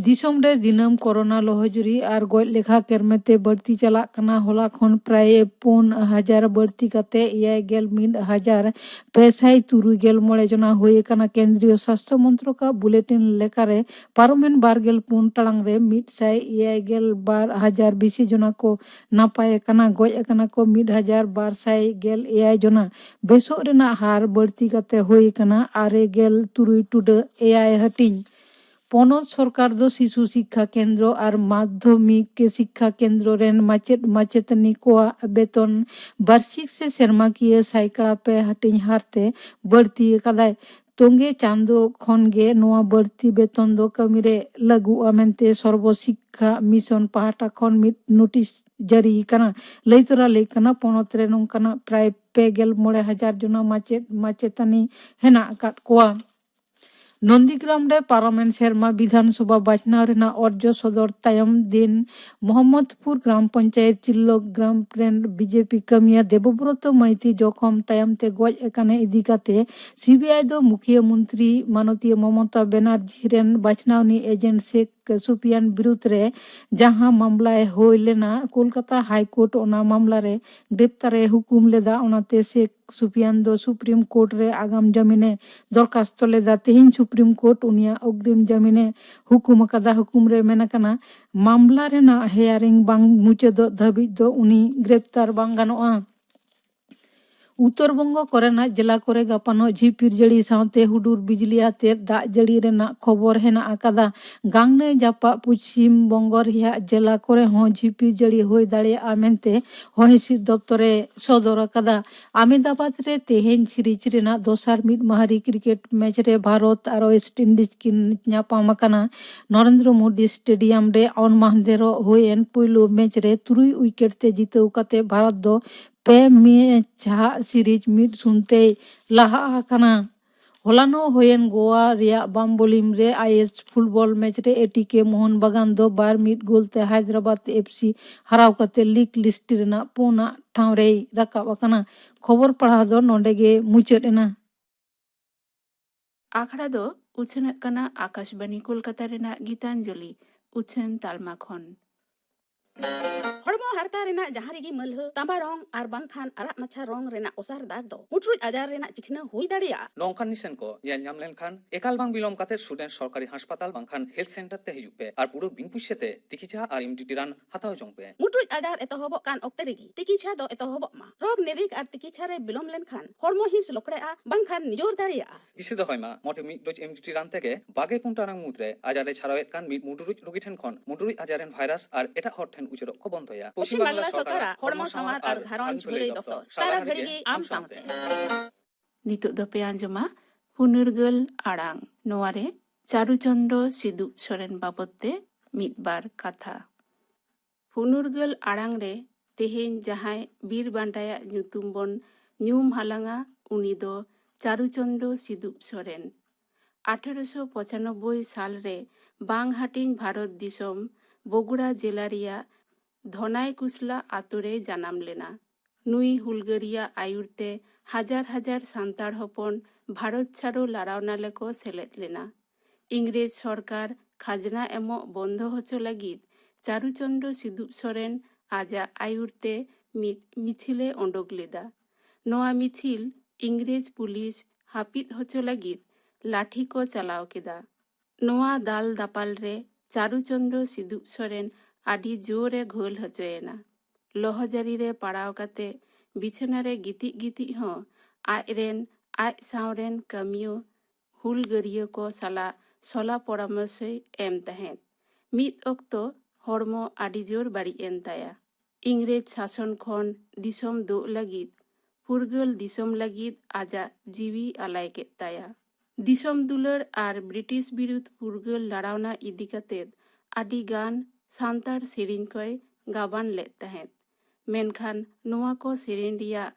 ᱫᱤᱥᱚᱢ ᱨᱮ ᱫᱤᱱᱟᱹᱢ ᱠᱳᱨᱳᱱᱟ ᱞᱚᱦᱚᱡᱩᱨᱤ ᱟᱨ ᱜᱚᱡ ᱞᱮᱠᱷᱟ ᱠᱮᱨᱢᱮ ᱛᱮ ᱵᱟᱹᱲᱛᱤ ᱪᱟᱞᱟᱜ ᱠᱟᱱᱟ᱾ ᱦᱚᱞᱟ ᱠᱷᱚᱱ ᱯᱨᱟᱭ ᱯᱩᱱ ᱦᱟᱡᱟᱨ ᱵᱟᱹᱲᱛᱤ ᱠᱟᱛᱮ ᱮᱭᱟᱭ ᱜᱮᱞ ᱢᱤᱫ ᱦᱟᱡᱟᱨ ᱯᱮ ᱥᱟᱭ ᱛᱩᱨᱩᱭ ᱜᱮᱞ ᱢᱚᱬᱮ ᱡᱚᱱᱟ ᱦᱩᱭ ᱟᱠᱟᱱᱟ᱾ ᱠᱮᱱᱫᱨᱤᱭᱚ ᱥᱟᱥᱛᱷᱚ ᱢᱚᱱᱛᱨᱚᱠᱟᱜ ᱵᱩᱞᱮᱴᱤᱱ ᱞᱮᱠᱟᱨᱮ ᱯᱟᱨᱚᱢᱮᱱ ᱵᱟᱨ ᱜᱮᱞ ᱯᱩᱱ ᱴᱟᱲᱟᱝ ᱨᱮ ᱢᱤᱫ ᱥᱟᱭ ᱮᱭᱟᱭ ᱜᱮᱞ ᱵᱟᱨ ᱦᱟᱡᱟᱨ ᱵᱮᱥᱤ ᱡᱚᱱᱟ ᱠᱚ ᱱᱟᱯᱟᱭ ᱟᱠᱟᱱᱟ᱾ ᱜᱚᱡ ᱟᱠᱟᱱᱟ ᱠᱚ ᱢᱤᱫ ᱦᱟᱡᱟᱨ ᱵᱟᱨ ᱥᱟᱭ ᱜᱮᱞ ᱮᱭᱟᱭ ᱡᱚᱱᱟ᱾ ᱵᱮᱥᱚᱜ ᱨᱮᱱᱟᱜ ᱦᱟᱨ ᱵᱟᱹᱲᱛᱤ ᱠᱟᱛᱮ ᱦᱩᱭ ᱟᱠᱟᱱᱟ ᱟᱨᱮ ᱜᱮᱞ ᱛᱩᱨᱩᱭ ᱴᱩᱰᱟᱹᱜ ᱮᱭᱟᱭ ᱦᱟᱹᱴᱤᱧ᱾ ᱯᱚᱱᱚᱛ ᱥᱚᱨᱠᱟᱨ ᱫᱚ ᱥᱤᱥᱩ ᱥᱤᱠᱠᱷᱟ ᱠᱮᱱᱫᱨᱚ ᱟᱨ ᱢᱟᱫᱽᱫᱷᱚᱢᱤᱠ ᱥᱤᱠᱠᱷᱟ ᱠᱮᱱᱫᱨᱚ ᱨᱮᱱ ᱢᱟᱪᱮᱫ ᱢᱟᱪᱮᱛᱟᱹᱱᱤ ᱠᱚᱣᱟᱜ ᱵᱮᱛᱚᱱ ᱵᱟᱨᱥᱤᱠ ᱥᱮ ᱥᱮᱨᱢᱟᱠᱤᱭᱟᱹ ᱥᱟᱭᱠᱲᱟ ᱯᱮ ᱦᱟᱹᱴᱤᱧ ᱦᱟᱨ ᱛᱮ ᱵᱟᱹᱲᱛᱤ ᱟᱠᱟᱫᱟᱭ᱾ ᱛᱚᱸᱜᱮ ᱪᱟᱸᱫᱚ ᱠᱷᱚᱱ ᱜᱮ ᱱᱚᱣᱟ ᱵᱟᱹᱲᱛᱤ ᱵᱮᱛᱚᱱ ᱫᱚ ᱠᱟᱹᱢᱤ ᱨᱮ ᱞᱟᱹᱜᱩᱜᱼᱟ ᱢᱮᱱᱛᱮ ᱥᱚᱨᱵᱚ ᱥᱤᱠᱠᱷᱟ ᱢᱤᱥᱚᱱ ᱯᱟᱦᱴᱟ ᱠᱷᱚᱱ ᱢᱤᱫ ᱱᱳᱴᱤᱥ ᱡᱟᱹᱨᱤ ᱟᱠᱟᱱᱟ᱾ ᱞᱟᱹᱭ ᱛᱚᱨᱟ ᱞᱟᱹᱭ ᱠᱟᱱᱟ, ᱯᱚᱱᱚᱛ ᱨᱮ ᱱᱚᱝᱠᱟᱱᱟᱜ ᱯᱨᱟᱭ ᱯᱮ ᱜᱮᱞ ᱢᱚᱬᱮ ᱦᱟᱡᱟᱨ ᱡᱚᱱᱟ ᱢᱟᱪᱮᱫ ᱢᱟᱪᱮᱛᱟᱹᱱᱤ ᱦᱮᱱᱟᱜ ᱟᱠᱟᱫ ᱠᱚᱣᱟ᱾ ᱱᱚᱱᱫᱤᱜᱨᱟᱢ ᱨᱮ ᱯᱟᱨᱚᱢᱮᱱ ᱥᱮᱨᱢᱟ ᱵᱤᱫᱷᱟᱱ ᱥᱚᱵᱷᱟ ᱵᱟᱪᱷᱱᱟᱣ ᱨᱮᱱᱟᱜ ᱚᱨᱡᱚ ᱥᱚᱫᱚᱨ ᱛᱟᱭᱚᱢ ᱫᱤᱱ ᱢᱚᱦᱚᱢᱢᱚᱫᱽᱯᱩᱨ ᱜᱨᱟᱢ ᱯᱚᱧᱪᱟᱭᱮᱛ ᱪᱤᱞᱞᱚ ᱜᱨᱟᱢ ᱨᱮᱱ ᱵᱤᱡᱮᱯᱤ ᱠᱟᱹᱢᱤᱭᱟᱹ ᱫᱮᱵᱚᱵᱨᱚᱛᱚ ᱢᱟᱹᱭᱛᱤ ᱡᱚᱠᱷᱚᱢ ᱛᱟᱭᱚᱢ ᱛᱮ ᱜᱚᱡ ᱟᱠᱟᱱᱮ ᱤᱫᱤ ᱠᱟᱛᱮ ᱥᱤᱵᱤᱟᱭ ᱫᱚ ᱢᱩᱠᱷᱤᱭᱟᱹ ᱢᱚᱱᱛᱨᱤ ᱢᱟᱱᱚᱛᱤᱭᱟᱹ ᱢᱚᱢᱚᱛᱟ ᱵᱮᱱᱟᱨᱡᱤ ᱨᱮᱱ ᱵᱟᱪᱷᱱᱟᱣᱱᱤ ᱮᱡᱮᱱᱴ ᱥᱮᱠ ᱥᱩᱯᱤᱭᱟᱱ ᱵᱤᱨᱩᱫᱷ ᱨᱮ ᱡᱟᱦᱟᱸ ᱢᱟᱢᱞᱟᱭ ᱦᱩᱭ ᱞᱮᱱᱟ, ᱠᱳᱞᱠᱟᱛᱟ ᱦᱟᱭ ᱠᱳᱨᱴ ᱚᱱᱟ ᱢᱟᱢᱞᱟ ᱨᱮ ᱜᱨᱮᱯᱛᱟᱨᱮ ᱦᱩᱠᱩᱢ ᱞᱮᱫᱟ᱾ ᱚᱱᱟᱛᱮ ᱥᱮᱠ ᱥᱩᱯᱤᱭᱟᱱ ᱫᱚ ᱥᱩᱯᱨᱤᱢ ᱠᱳᱨᱴ ᱨᱮ ᱟᱜᱟᱢ ᱡᱟᱢᱤᱱᱮ ᱫᱚᱨᱠᱷᱟᱥᱛᱚ ᱞᱮᱫᱟ᱾ ᱛᱮᱦᱮᱧ ᱥᱩᱯᱨᱤᱢ ᱠᱳᱨᱴ ᱩᱱᱤᱭᱟᱜ ᱚᱜᱽᱨᱤᱢ ᱡᱟᱢᱤᱱᱮ ᱦᱩᱠᱩᱢ ᱟᱠᱟᱫᱟ᱾ ᱦᱩᱠᱩᱢ ᱨᱮ ᱢᱮᱱ ᱟᱠᱟᱱᱟ, ᱢᱟᱢᱞᱟ ᱨᱮᱱᱟᱜ ᱦᱮᱭᱟᱨᱤᱝ ᱵᱟᱝ ᱢᱩᱪᱟᱹᱫᱚᱜ ᱫᱷᱟᱹᱵᱤᱡ ᱫᱚ ᱩᱱᱤ ᱜᱨᱮᱯᱛᱟᱨ ᱵᱟᱝ ᱜᱟᱱᱚᱜᱼᱟ᱾ ᱩᱛᱛᱚᱨ ᱵᱚᱝᱜᱚ ᱠᱚᱨᱮᱱᱟᱜ ᱡᱮᱞᱟ ᱠᱚᱨᱮ ᱜᱟᱯᱟᱱᱚᱜ ᱡᱷᱤᱯᱤᱨ ᱡᱟᱹᱲᱤ ᱥᱟᱶᱛᱮ ᱦᱩᱰᱩᱨ ᱵᱤᱡᱽᱞᱤ ᱟᱛᱮ ᱫᱟᱜ ᱡᱟᱹᱲᱤ ᱨᱮᱱᱟᱜ ᱠᱷᱚᱵᱚᱨ ᱦᱮᱱᱟᱜ ᱟᱠᱟᱫᱟ᱾ ᱜᱟᱝᱱᱟᱹᱭ ᱡᱟᱯᱟᱜ ᱯᱚᱪᱷᱤᱢ ᱵᱚᱝᱜᱚ ᱨᱮᱭᱟᱜ ᱡᱮᱞᱟ ᱠᱚᱨᱮ ᱦᱚᱸ ᱡᱷᱤᱯᱤᱨ ᱡᱟᱹᱲᱤ ᱦᱩᱭ ᱫᱟᱲᱮᱭᱟᱜᱼᱟ ᱢᱮᱱᱛᱮ ᱦᱚᱭ ᱦᱤᱸᱥᱤᱫ ᱫᱚᱯᱛᱚᱨᱮ ᱥᱚᱫᱚᱨ ᱟᱠᱟᱫᱟ᱾ ᱟᱢᱮᱫᱟᱵᱟᱫᱽ ᱨᱮ ᱛᱮᱦᱮᱧ ᱥᱤᱨᱤᱡᱽ ᱨᱮᱱᱟᱜ ᱫᱚᱥᱟᱨ ᱢᱤᱫ ᱢᱟᱦᱟ ᱨᱤ ᱠᱨᱤᱠᱮᱴ ᱢᱮᱪ ᱨᱮ ᱵᱷᱟᱨᱚᱛ ᱟᱨ ᱳᱭᱮᱥᱴ ᱤᱱᱰᱤᱡᱽ ᱠᱤᱱ ᱧᱟᱯᱟᱢ ᱟᱠᱟᱱᱟ᱾ ᱱᱚᱨᱮᱱᱫᱨᱚ ᱢᱳᱫᱤ ᱥᱴᱮᱰᱤᱭᱟᱢ ᱨᱮ ᱚᱱ ᱢᱟᱦᱫᱮᱨᱚᱜ ᱦᱩᱭᱮᱱ ᱯᱩᱭᱞᱩ ᱢᱮᱪ ᱨᱮ ᱛᱩᱨᱩᱭ ᱩᱭᱠᱮᱴ ᱛᱮ ᱡᱤᱛᱟᱹᱣ ᱠᱟᱛᱮ ᱵᱷᱟᱨᱚᱛ ᱫᱚ ᱯᱮ ᱢᱮᱪ ᱦᱟᱜ ᱥᱤᱨᱤᱡᱽ ᱢᱤᱫ ᱥᱩᱱ ᱛᱮᱭ ᱞᱟᱦᱟ ᱟᱠᱟᱱᱟ᱾ ᱦᱚᱞᱟᱱᱚᱜ ᱦᱩᱭᱮᱱ ᱜᱳᱣᱟ ᱨᱮᱭᱟᱜ ᱵᱟᱢᱵᱚᱞᱤᱢ ᱨᱮ ᱟᱭᱮᱥ ᱯᱷᱩᱴᱵᱚᱞ ᱢᱮᱪ ᱨᱮ ᱮ ᱴᱤ ᱠᱮ ᱢᱳᱦᱚᱱ ᱵᱟᱜᱟᱱ ᱫᱚ ᱵᱟᱨ ᱢᱤᱫ ᱜᱳᱞ ᱛᱮ ᱦᱟᱭᱫᱨᱟᱵᱟᱫᱽ ᱮᱯᱷ ᱥᱤ ᱦᱟᱨᱟᱣ ᱠᱟᱛᱮ ᱞᱤᱜᱽ ᱞᱤᱥᱴ ᱨᱮᱱᱟᱜ ᱯᱩᱱᱟᱜ ᱴᱷᱟᱶ ᱨᱮᱭ ᱨᱟᱠᱟᱵ ᱟᱠᱟᱱᱟ᱾ ᱠᱷᱚᱵᱚᱨ ᱯᱟᱲᱦᱟᱣ ᱫᱚ ᱱᱚᱰᱮ ᱜᱮ ᱢᱩᱪᱟᱹᱫ ᱮᱱᱟ᱾ ᱟᱠᱷᱲᱟ ᱫᱚ ᱩᱪᱷᱟᱹᱱᱚᱜ ᱠᱟᱱᱟ ᱟᱠᱟᱥᱵᱟᱱᱤ ᱠᱳᱞᱠᱟᱛᱟ ᱨᱮᱱᱟᱜ ᱜᱤᱛᱟᱧᱡᱚᱞᱤ ᱩᱪᱷᱟᱹᱱ ᱛᱟᱞᱢᱟ ᱠᱷᱚᱱ᱾ ᱦᱚᱲᱢᱚ ᱦᱟᱨᱛᱟ ᱨᱮᱱᱟᱜ ᱡᱟᱦᱟᱸ ᱨᱮᱜᱮ ᱢᱟᱹᱞᱦᱟᱹ, ᱛᱟᱸᱵᱟ ᱨᱚᱝ ᱟᱨ ᱵᱟᱝᱠᱷᱟᱱ ᱟᱨᱟᱜ ᱢᱟᱪᱷᱟ ᱨᱚᱝ ᱨᱮᱱᱟᱜ ᱚᱥᱟᱨ ᱫᱟᱜᱽ ᱫᱚ ᱢᱩᱴᱨᱩᱡ ᱟᱡᱟᱨ ᱨᱮᱱᱟᱜ ᱪᱤᱠᱷᱱᱟᱹ ᱦᱩᱭ ᱫᱟᱲᱮᱭᱟᱜᱼᱟ᱾ ᱱᱚᱝᱠᱟᱱ ᱱᱤᱥᱟᱹᱱ ᱠᱚ ᱧᱮᱞ ᱧᱟᱢ ᱞᱮᱱᱠᱷᱟᱱ ᱮᱠᱟᱞ ᱵᱟᱝ ᱵᱤᱞᱚᱢ ᱠᱟᱛᱮ ᱥᱩᱰᱮᱱ ᱥᱚᱨᱠᱟᱨᱤ ᱦᱟᱥᱯᱟᱛᱟᱞ ᱵᱟᱝᱠᱷᱟᱱ ᱦᱮᱞᱛᱷ ᱥᱮᱱᱴᱟᱨ ᱛᱮ ᱦᱤᱡᱩᱜ ᱯᱮ ᱟᱨ ᱯᱩᱨᱟᱹ ᱵᱤᱱ ᱯᱩᱭᱥᱟᱹ ᱛᱮ ᱛᱤᱠᱤᱪᱷᱟ ᱟᱨ ᱮᱢ ᱰᱤ ᱴᱤ ᱨᱟᱱ ᱦᱟᱛᱟᱣ ᱡᱚᱝ ᱯᱮ᱾ ᱢᱩᱴᱨᱩᱡ ᱟᱡᱟᱨ ᱮᱛᱚᱦᱚᱵᱚᱜ ᱠᱟᱱ ᱚᱠᱛᱮ ᱨᱮᱜᱮ ᱛᱤᱠᱤᱪᱷᱟ ᱫᱚ ᱮᱛᱚᱦᱚᱵᱚᱜ ᱢᱟ᱾ ᱨᱳᱜᱽ ᱱᱤᱨᱤᱠ ᱟᱨ ᱛᱤᱠᱤᱪᱷᱟ ᱨᱮ ᱵᱤᱞᱚᱢ ᱞᱮᱱᱠᱷᱟᱱ ᱦᱚᱲᱢᱚ ᱦᱤᱸᱥ ᱞᱚᱠᱲᱮᱜᱼᱟ ᱵᱟᱝᱠᱷᱟᱱ ᱱᱤᱡᱚᱨ ᱫᱟᱲᱮᱭᱟᱜᱼᱟ᱾ ᱫᱤᱥᱟᱹ ᱫᱚᱦᱚᱭ ᱢᱟ, ᱢᱚᱴᱷᱮ ᱢᱤᱫ ᱰᱳᱡᱽ ᱮᱢ ᱰᱤ ᱴᱤ ᱨᱟᱱ ᱛᱮᱜᱮ ᱵᱟᱜᱮ ᱯᱩᱱ ᱴᱟᱲᱟᱝ ᱢᱩᱫᱽᱨᱮ ᱟᱡᱟᱨ ᱮ ᱪᱷᱟᱨᱟᱣᱮᱫ ᱠᱟᱱ ᱢᱤᱫ ᱢᱩᱰᱨᱩᱡ ᱨᱳᱜᱤ ᱴᱷᱮᱱ ᱠᱷᱚᱱ ᱢᱩᱰᱨᱩᱡ ᱟᱡᱟᱨ ᱨᱮᱱ ᱵᱷᱟᱭᱨᱟᱥ ᱟᱨ ᱮᱴᱟᱜ ᱦᱚᱲ ᱴᱷᱮᱱ ᱩᱪᱟᱹᱲᱚᱜ ᱠᱚ ᱵᱚᱱᱫᱚᱭᱟ᱾ ᱯᱚᱪᱷᱤᱢ ᱵᱟᱝᱞᱟ ᱥᱚᱨᱠᱟᱨᱟᱜ ᱦᱚᱲᱢᱚ ᱥᱟᱶᱟᱨ ᱟᱨ ᱜᱷᱟᱨᱚᱸᱡᱽ ᱵᱷᱟᱹᱞᱟᱹᱭ ᱫᱚᱯᱛᱚᱨ ᱥᱟᱨᱟ ᱜᱷᱟᱹᱲᱤ ᱜᱮ ᱟᱢ ᱥᱟᱶᱛᱮ᱾ ᱱᱤᱛᱚᱜ ᱫᱚᱯᱮ ᱟᱸᱡᱚᱢᱟ ᱦᱩᱱᱟᱹᱨᱜᱟᱹᱞ ᱟᱲᱟᱝ᱾ ᱱᱚᱣᱟ ᱨᱮ ᱪᱟᱨᱩᱪᱚᱱᱫᱨᱚ ᱥᱤᱫᱩᱯ ᱥᱚᱨᱮᱱ ᱵᱟᱵᱚᱛ ᱛᱮ ᱢᱤᱫ ᱵᱟᱨ ᱠᱟᱛᱷᱟ᱾ ᱦᱩᱱᱩᱨᱜᱟᱹᱞ ᱟᱲᱟᱝ ᱨᱮ ᱛᱮᱦᱮᱧ ᱡᱟᱦᱟᱸᱭ ᱵᱤᱨ ᱵᱟᱱᱴᱟᱭᱟᱜ ᱧᱩᱛᱩᱢ ᱵᱚᱱ ᱧᱩᱢ ᱦᱟᱞᱟᱝᱟ, ᱩᱱᱤ ᱫᱚ ᱪᱟᱨᱩᱪᱚᱱᱫᱨᱚ ᱥᱤᱫᱩᱯ ᱥᱚᱨᱮᱱ᱾ ᱟᱴᱷᱟᱨᱚᱥᱚ ᱯᱚᱸᱪᱟᱱᱚᱵᱵᱳᱭ ᱥᱟᱞ ᱨᱮ ᱵᱟᱝ ᱦᱟᱹᱴᱤᱧ ᱵᱷᱟᱨᱚᱛ ᱫᱤᱥᱚᱢ ᱵᱚᱜᱩᱲᱟ ᱡᱮᱞᱟ ᱨᱮᱭᱟᱜ ᱫᱷᱚᱱᱟᱭ ᱠᱩᱥᱞᱟ ᱟᱛᱳ ᱨᱮᱭ ᱡᱟᱱᱟᱢ ᱞᱮᱱᱟ᱾ ᱱᱩᱭ ᱦᱩᱞᱜᱟᱹᱨᱤᱭᱟᱹ ᱟᱹᱭᱩᱨ ᱛᱮ ᱦᱟᱡᱟᱨ ᱦᱟᱡᱟᱨ ᱥᱟᱱᱛᱟᱲ ᱦᱚᱯᱚᱱ ᱵᱷᱟᱨᱚᱛ ᱪᱷᱟᱲᱚ ᱞᱟᱲᱟᱣᱱᱟ ᱞᱮᱠᱚ ᱥᱮᱞᱮᱫ ᱞᱮᱱᱟ᱾ ᱤᱝᱨᱮᱡᱽ ᱥᱚᱨᱠᱟᱨ ᱠᱷᱟᱡᱽᱱᱟ ᱮᱢᱚᱜ ᱵᱚᱱᱫᱚ ᱦᱚᱪᱚ ᱞᱟᱹᱜᱤᱫ ᱪᱟᱨᱩᱪᱚᱸᱫᱽᱨᱚ ᱥᱤᱫᱩᱯ ᱥᱚᱨᱮᱱ ᱟᱡᱟᱜ ᱟᱹᱭᱩᱨ ᱛᱮ ᱢᱤᱫ ᱢᱤᱪᱷᱤᱞᱮ ᱚᱰᱚᱠ ᱞᱮᱫᱟ᱾ ᱱᱚᱣᱟ ᱢᱤᱪᱷᱤᱞ ᱤᱝᱨᱮᱡᱽ ᱯᱩᱞᱤᱥ ᱦᱟᱹᱯᱤᱫ ᱦᱚᱪᱚ ᱞᱟᱹᱜᱤᱫ ᱞᱟᱴᱷᱤ ᱠᱚ ᱪᱟᱞᱟᱣ ᱠᱮᱫᱟ᱾ ᱱᱚᱣᱟ ᱫᱟᱞ ᱫᱟᱯᱟᱞ ᱨᱮ ᱪᱟᱨᱩᱪᱚᱸᱫᱽᱨᱚ ᱥᱤᱫᱩᱯ ᱥᱚᱨᱮᱱ ᱟᱹᱰᱤ ᱡᱳᱨ ᱮ ᱜᱷᱟᱹᱞ ᱦᱚᱪᱚᱭᱮᱱᱟ᱾ ᱞᱚᱦᱚᱡᱟᱹᱨᱤ ᱨᱮ ᱯᱟᱲᱟᱣ ᱠᱟᱛᱮ ᱵᱤᱪᱷᱱᱟᱹ ᱨᱮ ᱜᱤᱛᱤᱡ ᱜᱤᱛᱤᱡ ᱦᱚᱸ ᱟᱡ ᱨᱮᱱ ᱟᱡ ᱥᱟᱶ ᱨᱮᱱ ᱠᱟᱹᱢᱤᱭᱟᱹ ᱦᱩᱞᱜᱟᱹᱨᱤᱭᱟᱹ ᱠᱚ ᱥᱟᱞᱟᱜ ᱥᱚᱞᱟ ᱯᱚᱨᱟᱢᱚᱨᱥᱚᱭ ᱮᱢ ᱛᱟᱦᱮᱸᱫ᱾ ᱢᱤᱫ ᱚᱠᱛᱚ ᱦᱚᱲᱢᱚ ᱟᱹᱰᱤ ᱡᱳᱨ ᱵᱟᱹᱲᱤᱡ ᱮᱱ ᱛᱟᱭᱟ᱾ ᱤᱝᱨᱮᱡᱽ ᱥᱟᱥᱚᱱ ᱠᱷᱚᱱ ᱫᱤᱥᱚᱢ ᱫᱳᱜ ᱞᱟᱹᱜᱤᱫ, ᱯᱷᱩᱨᱜᱟᱹᱞ ᱫᱤᱥᱚᱢ ᱞᱟᱹᱜᱤᱫ ᱟᱡᱟᱜ ᱡᱤᱣᱤ ᱟᱞᱟᱭ ᱠᱮᱫ ᱛᱟᱭᱟ᱾ ᱫᱤᱥᱚᱢ ᱫᱩᱞᱟᱹᱲ ᱟᱨ ᱵᱨᱤᱴᱤᱥ ᱵᱤᱨᱩᱫᱷ ᱯᱷᱩᱨᱜᱟᱹᱞ ᱞᱟᱲᱟᱣᱱᱟ ᱤᱫᱤ ᱠᱟᱛᱮ ᱟᱹᱰᱤ ᱜᱟᱱ ᱥᱟᱱᱛᱟᱲ ᱥᱮᱨᱮᱧ ᱠᱚᱭ ᱜᱟᱵᱟᱱ ᱞᱮᱫ ᱛᱟᱦᱮᱸᱫ᱾ ᱢᱮᱱᱠᱷᱟᱱ ᱱᱚᱣᱟ ᱠᱚ ᱥᱮᱨᱮᱧ ᱨᱮᱭᱟᱜ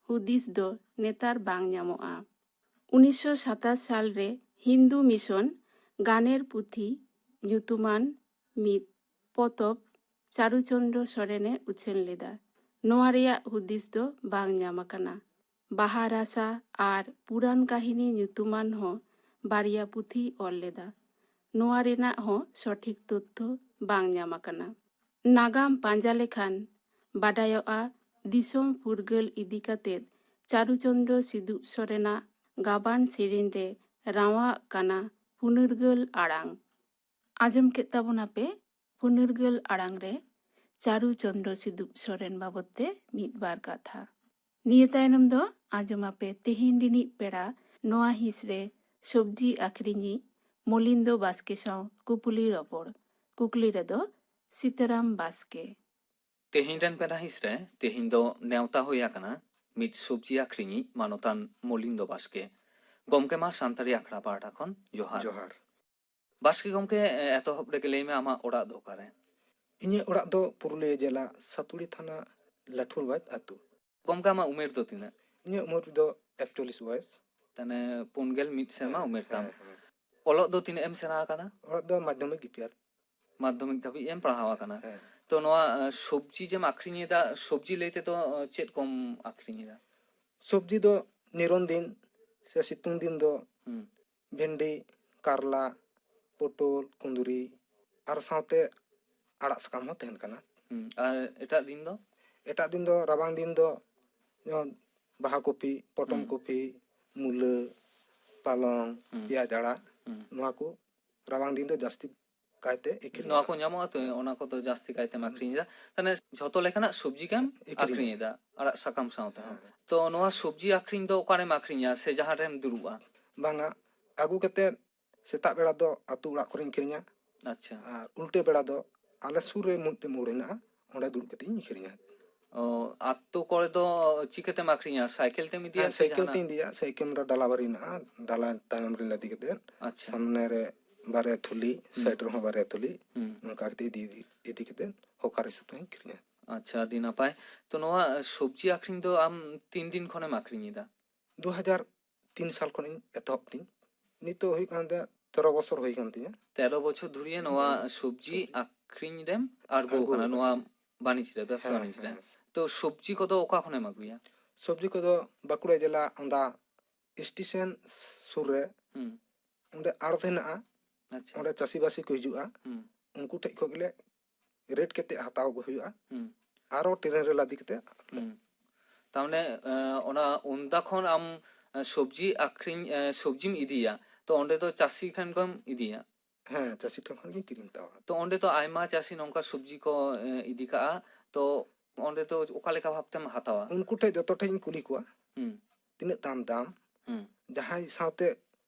ᱦᱩᱫᱤᱥ ᱫᱚ ᱱᱮᱛᱟᱨ ᱵᱟᱝ ᱧᱟᱢᱚᱜᱼᱟ᱾ ᱩᱱᱤᱥᱥᱚ ᱥᱟᱛᱟᱥ ᱥᱟᱞ ᱨᱮ ᱦᱤᱱᱫᱩ ᱢᱤᱥᱚᱱ ᱜᱟᱱᱮᱨ ᱯᱩᱛᱷᱤ ᱧᱩᱛᱩᱢᱟᱱ ᱢᱤᱫ ᱯᱚᱛᱚᱵ ᱪᱟᱨᱩᱪᱚᱸᱫᱽᱨᱚ ᱥᱚᱨᱮᱱᱮ ᱩᱪᱷᱟᱹᱱ ᱞᱮᱫᱟ᱾ ᱱᱚᱣᱟ ᱨᱮᱭᱟᱜ ᱦᱩᱫᱤᱥ ᱫᱚ ᱵᱟᱝ ᱧᱟᱢ ᱟᱠᱟᱱᱟ᱾ ᱵᱟᱦᱟ ᱨᱟᱥᱟ ᱟᱨ ᱯᱩᱨᱟᱱ ᱠᱟᱹᱦᱤᱱᱤ ᱧᱩᱛᱩᱢᱟᱱ ᱦᱚᱸ ᱵᱟᱨᱭᱟ ᱯᱩᱛᱷᱤᱭ ᱚᱞ ᱞᱮᱫᱟ᱾ ᱱᱚᱣᱟ ᱨᱮᱱᱟᱜ ᱦᱚᱸ ᱥᱚᱴᱷᱤᱠ ᱛᱚᱛᱛᱷᱚ ᱵᱟᱝ ᱧᱟᱢ ᱟᱠᱟᱱᱟ᱾ ᱱᱟᱜᱟᱢ ᱯᱟᱸᱡᱟ ᱞᱮᱠᱷᱟᱱ ᱵᱟᱰᱟᱭᱚᱜᱼᱟ, ᱫᱤᱥᱚᱢ ᱯᱷᱩᱨᱜᱟᱹᱞ ᱤᱫᱤ ᱠᱟᱛᱮ ᱪᱟᱨᱩᱪᱚᱸᱫᱽᱨᱚ ᱥᱤᱫᱩᱯ ᱥᱚᱨᱮᱱᱟᱜ ᱜᱟᱵᱟᱱ ᱥᱮᱨᱮᱧ ᱨᱮ ᱨᱟᱶᱟᱜ ᱠᱟᱱᱟ ᱯᱩᱱᱩᱨᱜᱟᱹᱞ ᱟᱲᱟᱝ᱾ ᱟᱸᱡᱚᱢ ᱠᱮᱫ ᱛᱟᱵᱚᱱᱟᱯᱮ ᱯᱩᱱᱩᱨᱜᱟᱹᱞ ᱟᱲᱟᱝ ᱨᱮ ᱪᱟᱨᱩ ᱪᱚᱸᱫᱽᱨᱚ ᱥᱤᱫᱩᱯ ᱥᱚᱨᱮᱱ ᱵᱟᱵᱚᱫ ᱛᱮ ᱢᱤᱫ ᱵᱟᱨ ᱠᱟᱛᱷᱟ᱾ ᱱᱤᱭᱟᱹ ᱛᱟᱭᱱᱚᱢ ᱫᱚ ᱟᱸᱡᱚᱢ ᱟᱯᱮ ᱛᱮᱦᱮᱧ ᱨᱤᱱᱤᱡ ᱯᱮᱲᱟ ᱱᱚᱣᱟ ᱦᱤᱸᱥ ᱨᱮ ᱥᱚᱵᱽᱡᱤ ᱟᱹᱠᱷᱨᱤᱧᱤᱡ ᱢᱚᱞᱤᱱᱫᱚ ᱵᱟᱥᱠᱮ ᱥᱟᱶ ᱠᱩᱯᱩᱞᱤ ᱨᱚᱯᱚᱲ᱾ ᱠᱩᱠᱞᱤ ᱨᱮᱫᱚ ᱥᱤᱛᱟᱨᱟᱢ ᱵᱟᱥᱠᱮ᱾ ᱛᱮᱦᱮᱧ ᱨᱮᱱ ᱯᱮᱲᱟ ᱦᱤᱸᱥ ᱨᱮ ᱛᱮᱦᱮᱧ ᱫᱚ ᱱᱮᱣᱛᱟ ᱦᱩᱭ ᱟᱠᱟᱱᱟ ᱢᱤᱫ ᱥᱚᱵᱽᱡᱤ ᱟᱹᱠᱷᱨᱤᱧᱤᱡ ᱢᱟᱱᱚᱛᱟᱱ ᱢᱚᱞᱤᱱᱫᱚ ᱵᱟᱥᱠᱮ᱾ ᱜᱚᱢᱠᱮ ᱢᱟ ᱥᱟᱱᱛᱟᱲᱤ ᱟᱠᱷᱲᱟ ᱯᱟᱦᱴᱟ ᱠᱷᱚᱱ ᱡᱚᱦᱟᱨ᱾ ᱡᱚᱦᱟᱨ᱾ ᱵᱟᱥᱠᱮ ᱜᱚᱢᱠᱮ, ᱮᱛᱚᱦᱚᱵ ᱨᱮᱜᱮ ᱞᱟᱹᱭ ᱢᱮ, ᱟᱢᱟᱜ ᱚᱲᱟᱜ ᱫᱚ ᱚᱠᱟᱨᱮ? ᱤᱧᱟᱹᱜ ᱚᱲᱟᱜ ᱫᱚ ᱯᱩᱨᱩᱞᱤᱭᱟᱹ ᱡᱮᱞᱟ ᱥᱟᱹᱛᱩᱲᱤ ᱛᱷᱟᱱᱟ ᱞᱟᱹᱴᱷᱩᱨᱵᱟᱡᱽ ᱟᱹᱛᱩ᱾ ᱜᱚᱢᱠᱮ, ᱟᱢᱟᱜ ᱩᱢᱮᱨ ᱫᱚ ᱛᱤᱱᱟᱹᱜ? ᱤᱧᱟᱹᱜ ᱩᱢᱮᱨ ᱫᱚ ᱮᱠᱪᱚᱞᱞᱤᱥ ᱵᱚᱭᱮᱥ᱾ ᱛᱟᱦᱞᱮ ᱯᱩᱱ ᱜᱮᱞ ᱢᱤᱫ ᱥᱮᱨᱢᱟ ᱦᱮᱸ, ᱩᱢᱮᱨ ᱛᱟᱢ᱾ ᱦᱮᱸ, ᱦᱮᱸ᱾ ᱚᱞᱚᱜ ᱫᱚ ᱛᱤᱱᱟᱹᱜ ᱮᱢ ᱥᱮᱬᱟ ᱟᱠᱟᱫᱟ? ᱚᱞᱚᱜ ᱫᱚ ᱢᱟᱫᱽᱫᱷᱚᱢᱤᱠ ᱜᱤᱯᱤᱭᱟᱨ᱾ ᱢᱟᱫᱽᱫᱷᱚᱢᱤᱠ ᱫᱷᱟᱹᱵᱤᱡ ᱮᱢ ᱯᱟᱲᱦᱟᱣ ᱟᱠᱟᱱᱟ᱾ ᱦᱮᱸ᱾ ᱛᱚ ᱱᱚᱣᱟ ᱟᱸ, ᱥᱚᱵᱽᱡᱤ ᱡᱮᱢ ᱟᱠᱷᱨᱤᱧ ᱮᱫᱟ, ᱥᱚᱵᱽᱡᱤ ᱞᱟᱹᱭ ᱛᱮᱫᱚ ᱟᱸ, ᱪᱮᱫ ᱠᱚᱢ ᱟᱠᱷᱨᱤᱧ ᱮᱫᱟ? ᱥᱚᱵᱽᱡᱤ ᱫᱚ ᱱᱤᱨᱚᱱ ᱫᱤᱱ ᱥᱮ ᱥᱤᱛᱩᱝ ᱫᱤᱱ ᱫᱚ ᱦᱩᱸ᱾ ᱵᱷᱮᱱᱰᱤ, ᱠᱟᱨᱞᱟ, ᱯᱚᱴᱚᱞ, ᱠᱩᱸᱫᱽᱨᱤ ᱟᱨ ᱥᱟᱶᱛᱮ ᱟᱲᱟᱜ ᱥᱟᱠᱟᱢ ᱦᱚᱸ ᱛᱟᱦᱮᱱ ᱠᱟᱱᱟ᱾ ᱦᱩᱸ᱾ ᱟᱨ ᱮᱴᱟᱜ ᱫᱤᱱ ᱫᱚ? ᱮᱴᱟᱜ ᱫᱤᱱ ᱫᱚ ᱨᱟᱵᱟᱝ ᱫᱤᱱ ᱫᱚ ᱡᱮᱢᱚᱱ ᱵᱟᱦᱟ ᱠᱚᱯᱤ, ᱯᱚᱴᱚᱢ ᱦᱩᱸ᱾ ᱠᱚᱯᱤ, ᱢᱩᱞᱟᱹ, ᱯᱟᱞᱚᱝ, ᱦᱩᱸ᱾ ᱯᱮᱸᱭᱟᱡᱽ ᱟᱲᱟᱜ, ᱦᱩᱸ᱾ ᱱᱚᱣᱟ ᱠᱚ ᱨᱟᱵᱟᱝ ᱫᱤᱱ ᱫᱚ ᱡᱟᱹᱥᱛᱤ ᱠᱟᱭᱛᱮ ᱟᱹᱠᱷᱨᱤᱧᱚᱜᱼᱟ᱾ ᱱᱚᱣᱟ ᱠᱚ ᱧᱟᱢᱚᱜᱼᱟ ᱛᱚ, ᱚᱱᱟ ᱠᱚᱫᱚ ᱡᱟᱹᱥᱛᱤ ᱠᱟᱭᱛᱮᱢ ᱟᱠᱷᱨᱤᱧ ᱮᱫᱟ᱾ ᱛᱟᱦᱞᱮ ᱡᱷᱚᱛᱚ ᱞᱮᱠᱟᱱᱟᱜ ᱥᱚᱵᱽᱡᱤ ᱜᱮᱢ ᱟᱠᱷᱨᱤᱧ᱾ ᱟᱠᱷᱨᱤᱧ ᱮᱫᱟ, ᱟᱲᱟᱜ ᱥᱟᱠᱟᱢ ᱥᱟᱶ ᱛᱮᱦᱚᱸ᱾ ᱦᱮᱸ᱾ ᱛᱚ ᱱᱚᱣᱟ ᱥᱚᱵᱽᱡᱤ ᱟᱠᱷᱨᱤᱧ ᱫᱚ ᱚᱠᱟᱨᱮᱢ ᱟᱠᱷᱨᱤᱧᱟ ᱥᱮ ᱡᱟᱦᱟᱸ ᱨᱮᱢ ᱫᱩᱲᱩᱵᱼᱟ? ᱵᱟᱝᱟ, ᱟᱹᱜᱩ ᱠᱟᱛᱮᱫ ᱥᱮᱛᱟᱜ ᱵᱮᱲᱟ ᱫᱚ ᱟᱹᱛᱩ ᱚᱲᱟᱜ ᱠᱚᱨᱮᱧ ᱟᱹᱠᱷᱨᱤᱧᱟ᱾ ᱟᱪᱪᱷᱟ᱾ ᱟᱨ ᱩᱞᱴᱟᱹ ᱵᱮᱲᱟ ᱫᱚ ᱟᱞᱮ ᱥᱩᱨ ᱨᱮ ᱢᱤᱫᱴᱮᱱ ᱢᱳᱲ ᱦᱮᱱᱟᱜᱼᱟ, ᱚᱸᱰᱮ ᱫᱩᱲᱩᱵ ᱠᱟᱛᱮᱧ ᱟᱹᱠᱷᱨᱤᱧᱟ᱾ ᱚ, ᱟᱹᱛᱩ ᱠᱚᱨᱮ ᱫᱚ ᱪᱤᱠᱟᱹᱛᱮᱢ ᱟᱠᱷᱨᱤᱧᱟ? ᱥᱟᱭᱠᱮᱞ ᱛᱮᱢ ᱤᱫᱤᱭᱟ ᱦᱮᱸ, ᱥᱮ ᱥᱟᱭᱠᱮᱞ ᱡᱟᱦᱟᱱᱟᱜ? ᱛᱮᱧ ᱤᱫᱤᱭᱟ, ᱥᱟᱭᱠᱮᱞ ᱨᱮ ᱰᱟᱞᱟ ᱵᱟᱨ ᱦᱮᱱᱟᱜᱼᱟ, ᱰᱟᱞᱟ ᱛᱟᱭᱚᱢ ᱨᱮ ᱞᱟᱫᱮ ᱠᱟᱛᱮᱫ ᱟᱪᱪᱷᱟ᱾ ᱥᱟᱢᱱᱮ ᱨᱮ ᱵᱟᱨᱭᱟ ᱛᱷᱩᱞᱤ, ᱦᱩᱸ᱾ ᱥᱟᱭᱤᱰ ᱨᱮᱦᱚᱸ ᱵᱟᱨᱭᱟ ᱛᱷᱩᱞᱤ, ᱦᱩᱸ᱾ ᱱᱚᱝᱠᱟ ᱠᱟᱛᱮ ᱤᱫᱤ, ᱤᱫᱤ, ᱤᱫᱤ ᱠᱟᱛᱮᱫ ᱦᱚᱠᱟᱨ ᱦᱤᱥᱟᱹᱵ ᱛᱮᱦᱚᱸᱧ ᱟᱹᱠᱷᱨᱤᱧᱟ᱾ ᱟᱪᱪᱷᱟ, ᱟᱹᱰᱤ ᱱᱟᱯᱟᱭ᱾ ᱛᱚ ᱱᱚᱣᱟ ᱥᱚᱵᱽᱡᱤ ᱟᱠᱷᱨᱤᱧ ᱫᱚ ᱟᱢ ᱛᱤᱱ ᱫᱤᱱ ᱠᱷᱚᱱᱮᱢ ᱟᱠᱷᱨᱤᱧ ᱮᱫᱟ? ᱫᱩ ᱦᱟᱡᱟᱨ ᱛᱤᱱ ᱥᱟᱞ ᱠᱷᱚᱱᱤᱧ ᱮᱛᱚᱦᱚᱵ ᱛᱤᱧ, ᱱᱤᱛᱚᱜ ᱦᱩᱭᱩᱜ ᱠᱟᱱ ᱛᱤᱧᱟ ᱛᱮᱨᱚ ᱵᱚᱪᱷᱚᱨ ᱦᱩᱭ ᱠᱟᱱ ᱛᱤᱧᱟ᱾ ᱛᱮᱨᱚ ᱵᱚᱪᱷᱚᱨ ᱫᱷᱩᱨᱤᱭᱟᱹ ᱱᱚᱣᱟ ᱥᱚᱵᱽᱡᱤ ᱟᱠᱷᱨᱤᱧ ᱨᱮᱢ ᱟᱬᱜᱚ ᱟᱬᱜᱚ ᱟᱠᱟᱱᱟ, ᱟᱠᱟᱱᱟ᱾ ᱱᱚᱣᱟ ᱵᱟᱹᱱᱤᱡᱽ ᱨᱮ, ᱵᱮᱵᱽᱥᱟ ᱦᱮᱸ, ᱵᱟᱹᱱᱤᱡᱽ ᱨᱮ᱾ ᱦᱮᱸ᱾ ᱛᱚ ᱥᱚᱵᱽᱡᱤ ᱠᱚᱫᱚ ᱚᱠᱟ ᱠᱷᱚᱱᱮᱢ ᱟᱹᱜᱩᱭᱟ? ᱥᱚᱵᱽᱡᱤ ᱠᱚᱫᱚ ᱵᱟᱸᱠᱩᱲᱟ ᱡᱮᱞᱟ ᱚᱸᱰᱟ ᱥᱴᱮᱥᱚᱱ ᱥᱩᱨ ᱨᱮ ᱦᱩᱸ᱾ ᱚᱸᱰᱮ ᱟᱲᱚᱛ ᱦᱮᱱᱟᱜᱼᱟ, ᱟᱪᱪᱷᱟ᱾ ᱚᱸᱰᱮ ᱪᱟᱹᱥᱤᱵᱟᱹᱥᱤ ᱠᱚ ᱦᱤᱡᱩᱜᱼᱟ, ᱦᱩᱸ᱾ ᱩᱱᱠᱩ ᱴᱷᱮᱡ ᱠᱷᱚᱡ ᱜᱮᱞᱮ ᱨᱮᱴ ᱠᱟᱛᱮ ᱦᱟᱛᱟᱣ ᱟᱹᱜᱩ ᱦᱩᱭᱩᱜᱼᱟ᱾ ᱦᱩᱸ᱾ ᱟᱨᱚ ᱴᱨᱮᱱ ᱨᱮ ᱞᱟᱫᱮ ᱠᱟᱛᱮ᱾ ᱦᱩᱸ᱾ ᱛᱟᱨᱢᱟᱱᱮ ᱮᱸ, ᱚᱱᱟ ᱚᱱᱫᱟ ᱠᱷᱚᱱ ᱟᱢ ᱮᱸ, ᱥᱚᱵᱽᱡᱤ ᱟᱠᱷᱨᱤᱧ ᱮᱸ, ᱥᱚᱵᱽᱡᱤᱢ ᱤᱫᱤᱭᱟ, ᱛᱚ ᱚᱸᱰᱮ ᱫᱚ ᱪᱟᱹᱥᱤ ᱴᱷᱮᱱ ᱠᱷᱚᱱ ᱤᱫᱤᱭᱟ? ᱦᱮᱸ, ᱪᱟᱹᱥᱤ ᱴᱷᱮᱱ ᱠᱷᱚᱱ ᱜᱤᱧ ᱠᱤᱨᱤᱧ ᱦᱟᱛᱟᱣᱟ᱾ ᱛᱚ ᱚᱸᱰᱮ ᱫᱚ ᱟᱭᱢᱟ ᱪᱟᱹᱥᱤ ᱱᱚᱝᱠᱟ ᱥᱚᱵᱽᱡᱤ ᱠᱚ ᱮᱸ, ᱤᱫᱤ ᱠᱟᱜᱼᱟ, ᱛᱚ ᱚᱸᱰᱮ ᱫᱚ ᱚᱠᱟ ᱞᱮᱠᱟ ᱵᱷᱟᱵᱽ ᱛᱮᱢ ᱦᱟᱛᱟᱣᱟ? ᱩᱱᱠᱩ ᱴᱷᱮᱡ ᱡᱚᱛᱚ ᱴᱷᱮᱡ ᱤᱧ ᱠᱩᱞᱤ ᱠᱚᱣᱟ, ᱦᱩᱸ᱾ ᱛᱤᱱᱟᱹᱜ ᱛᱟᱢ ᱫᱟᱢ, ᱦᱩᱸ᱾ ᱡᱟᱦᱟᱸᱭ ᱥᱟᱶᱛᱮ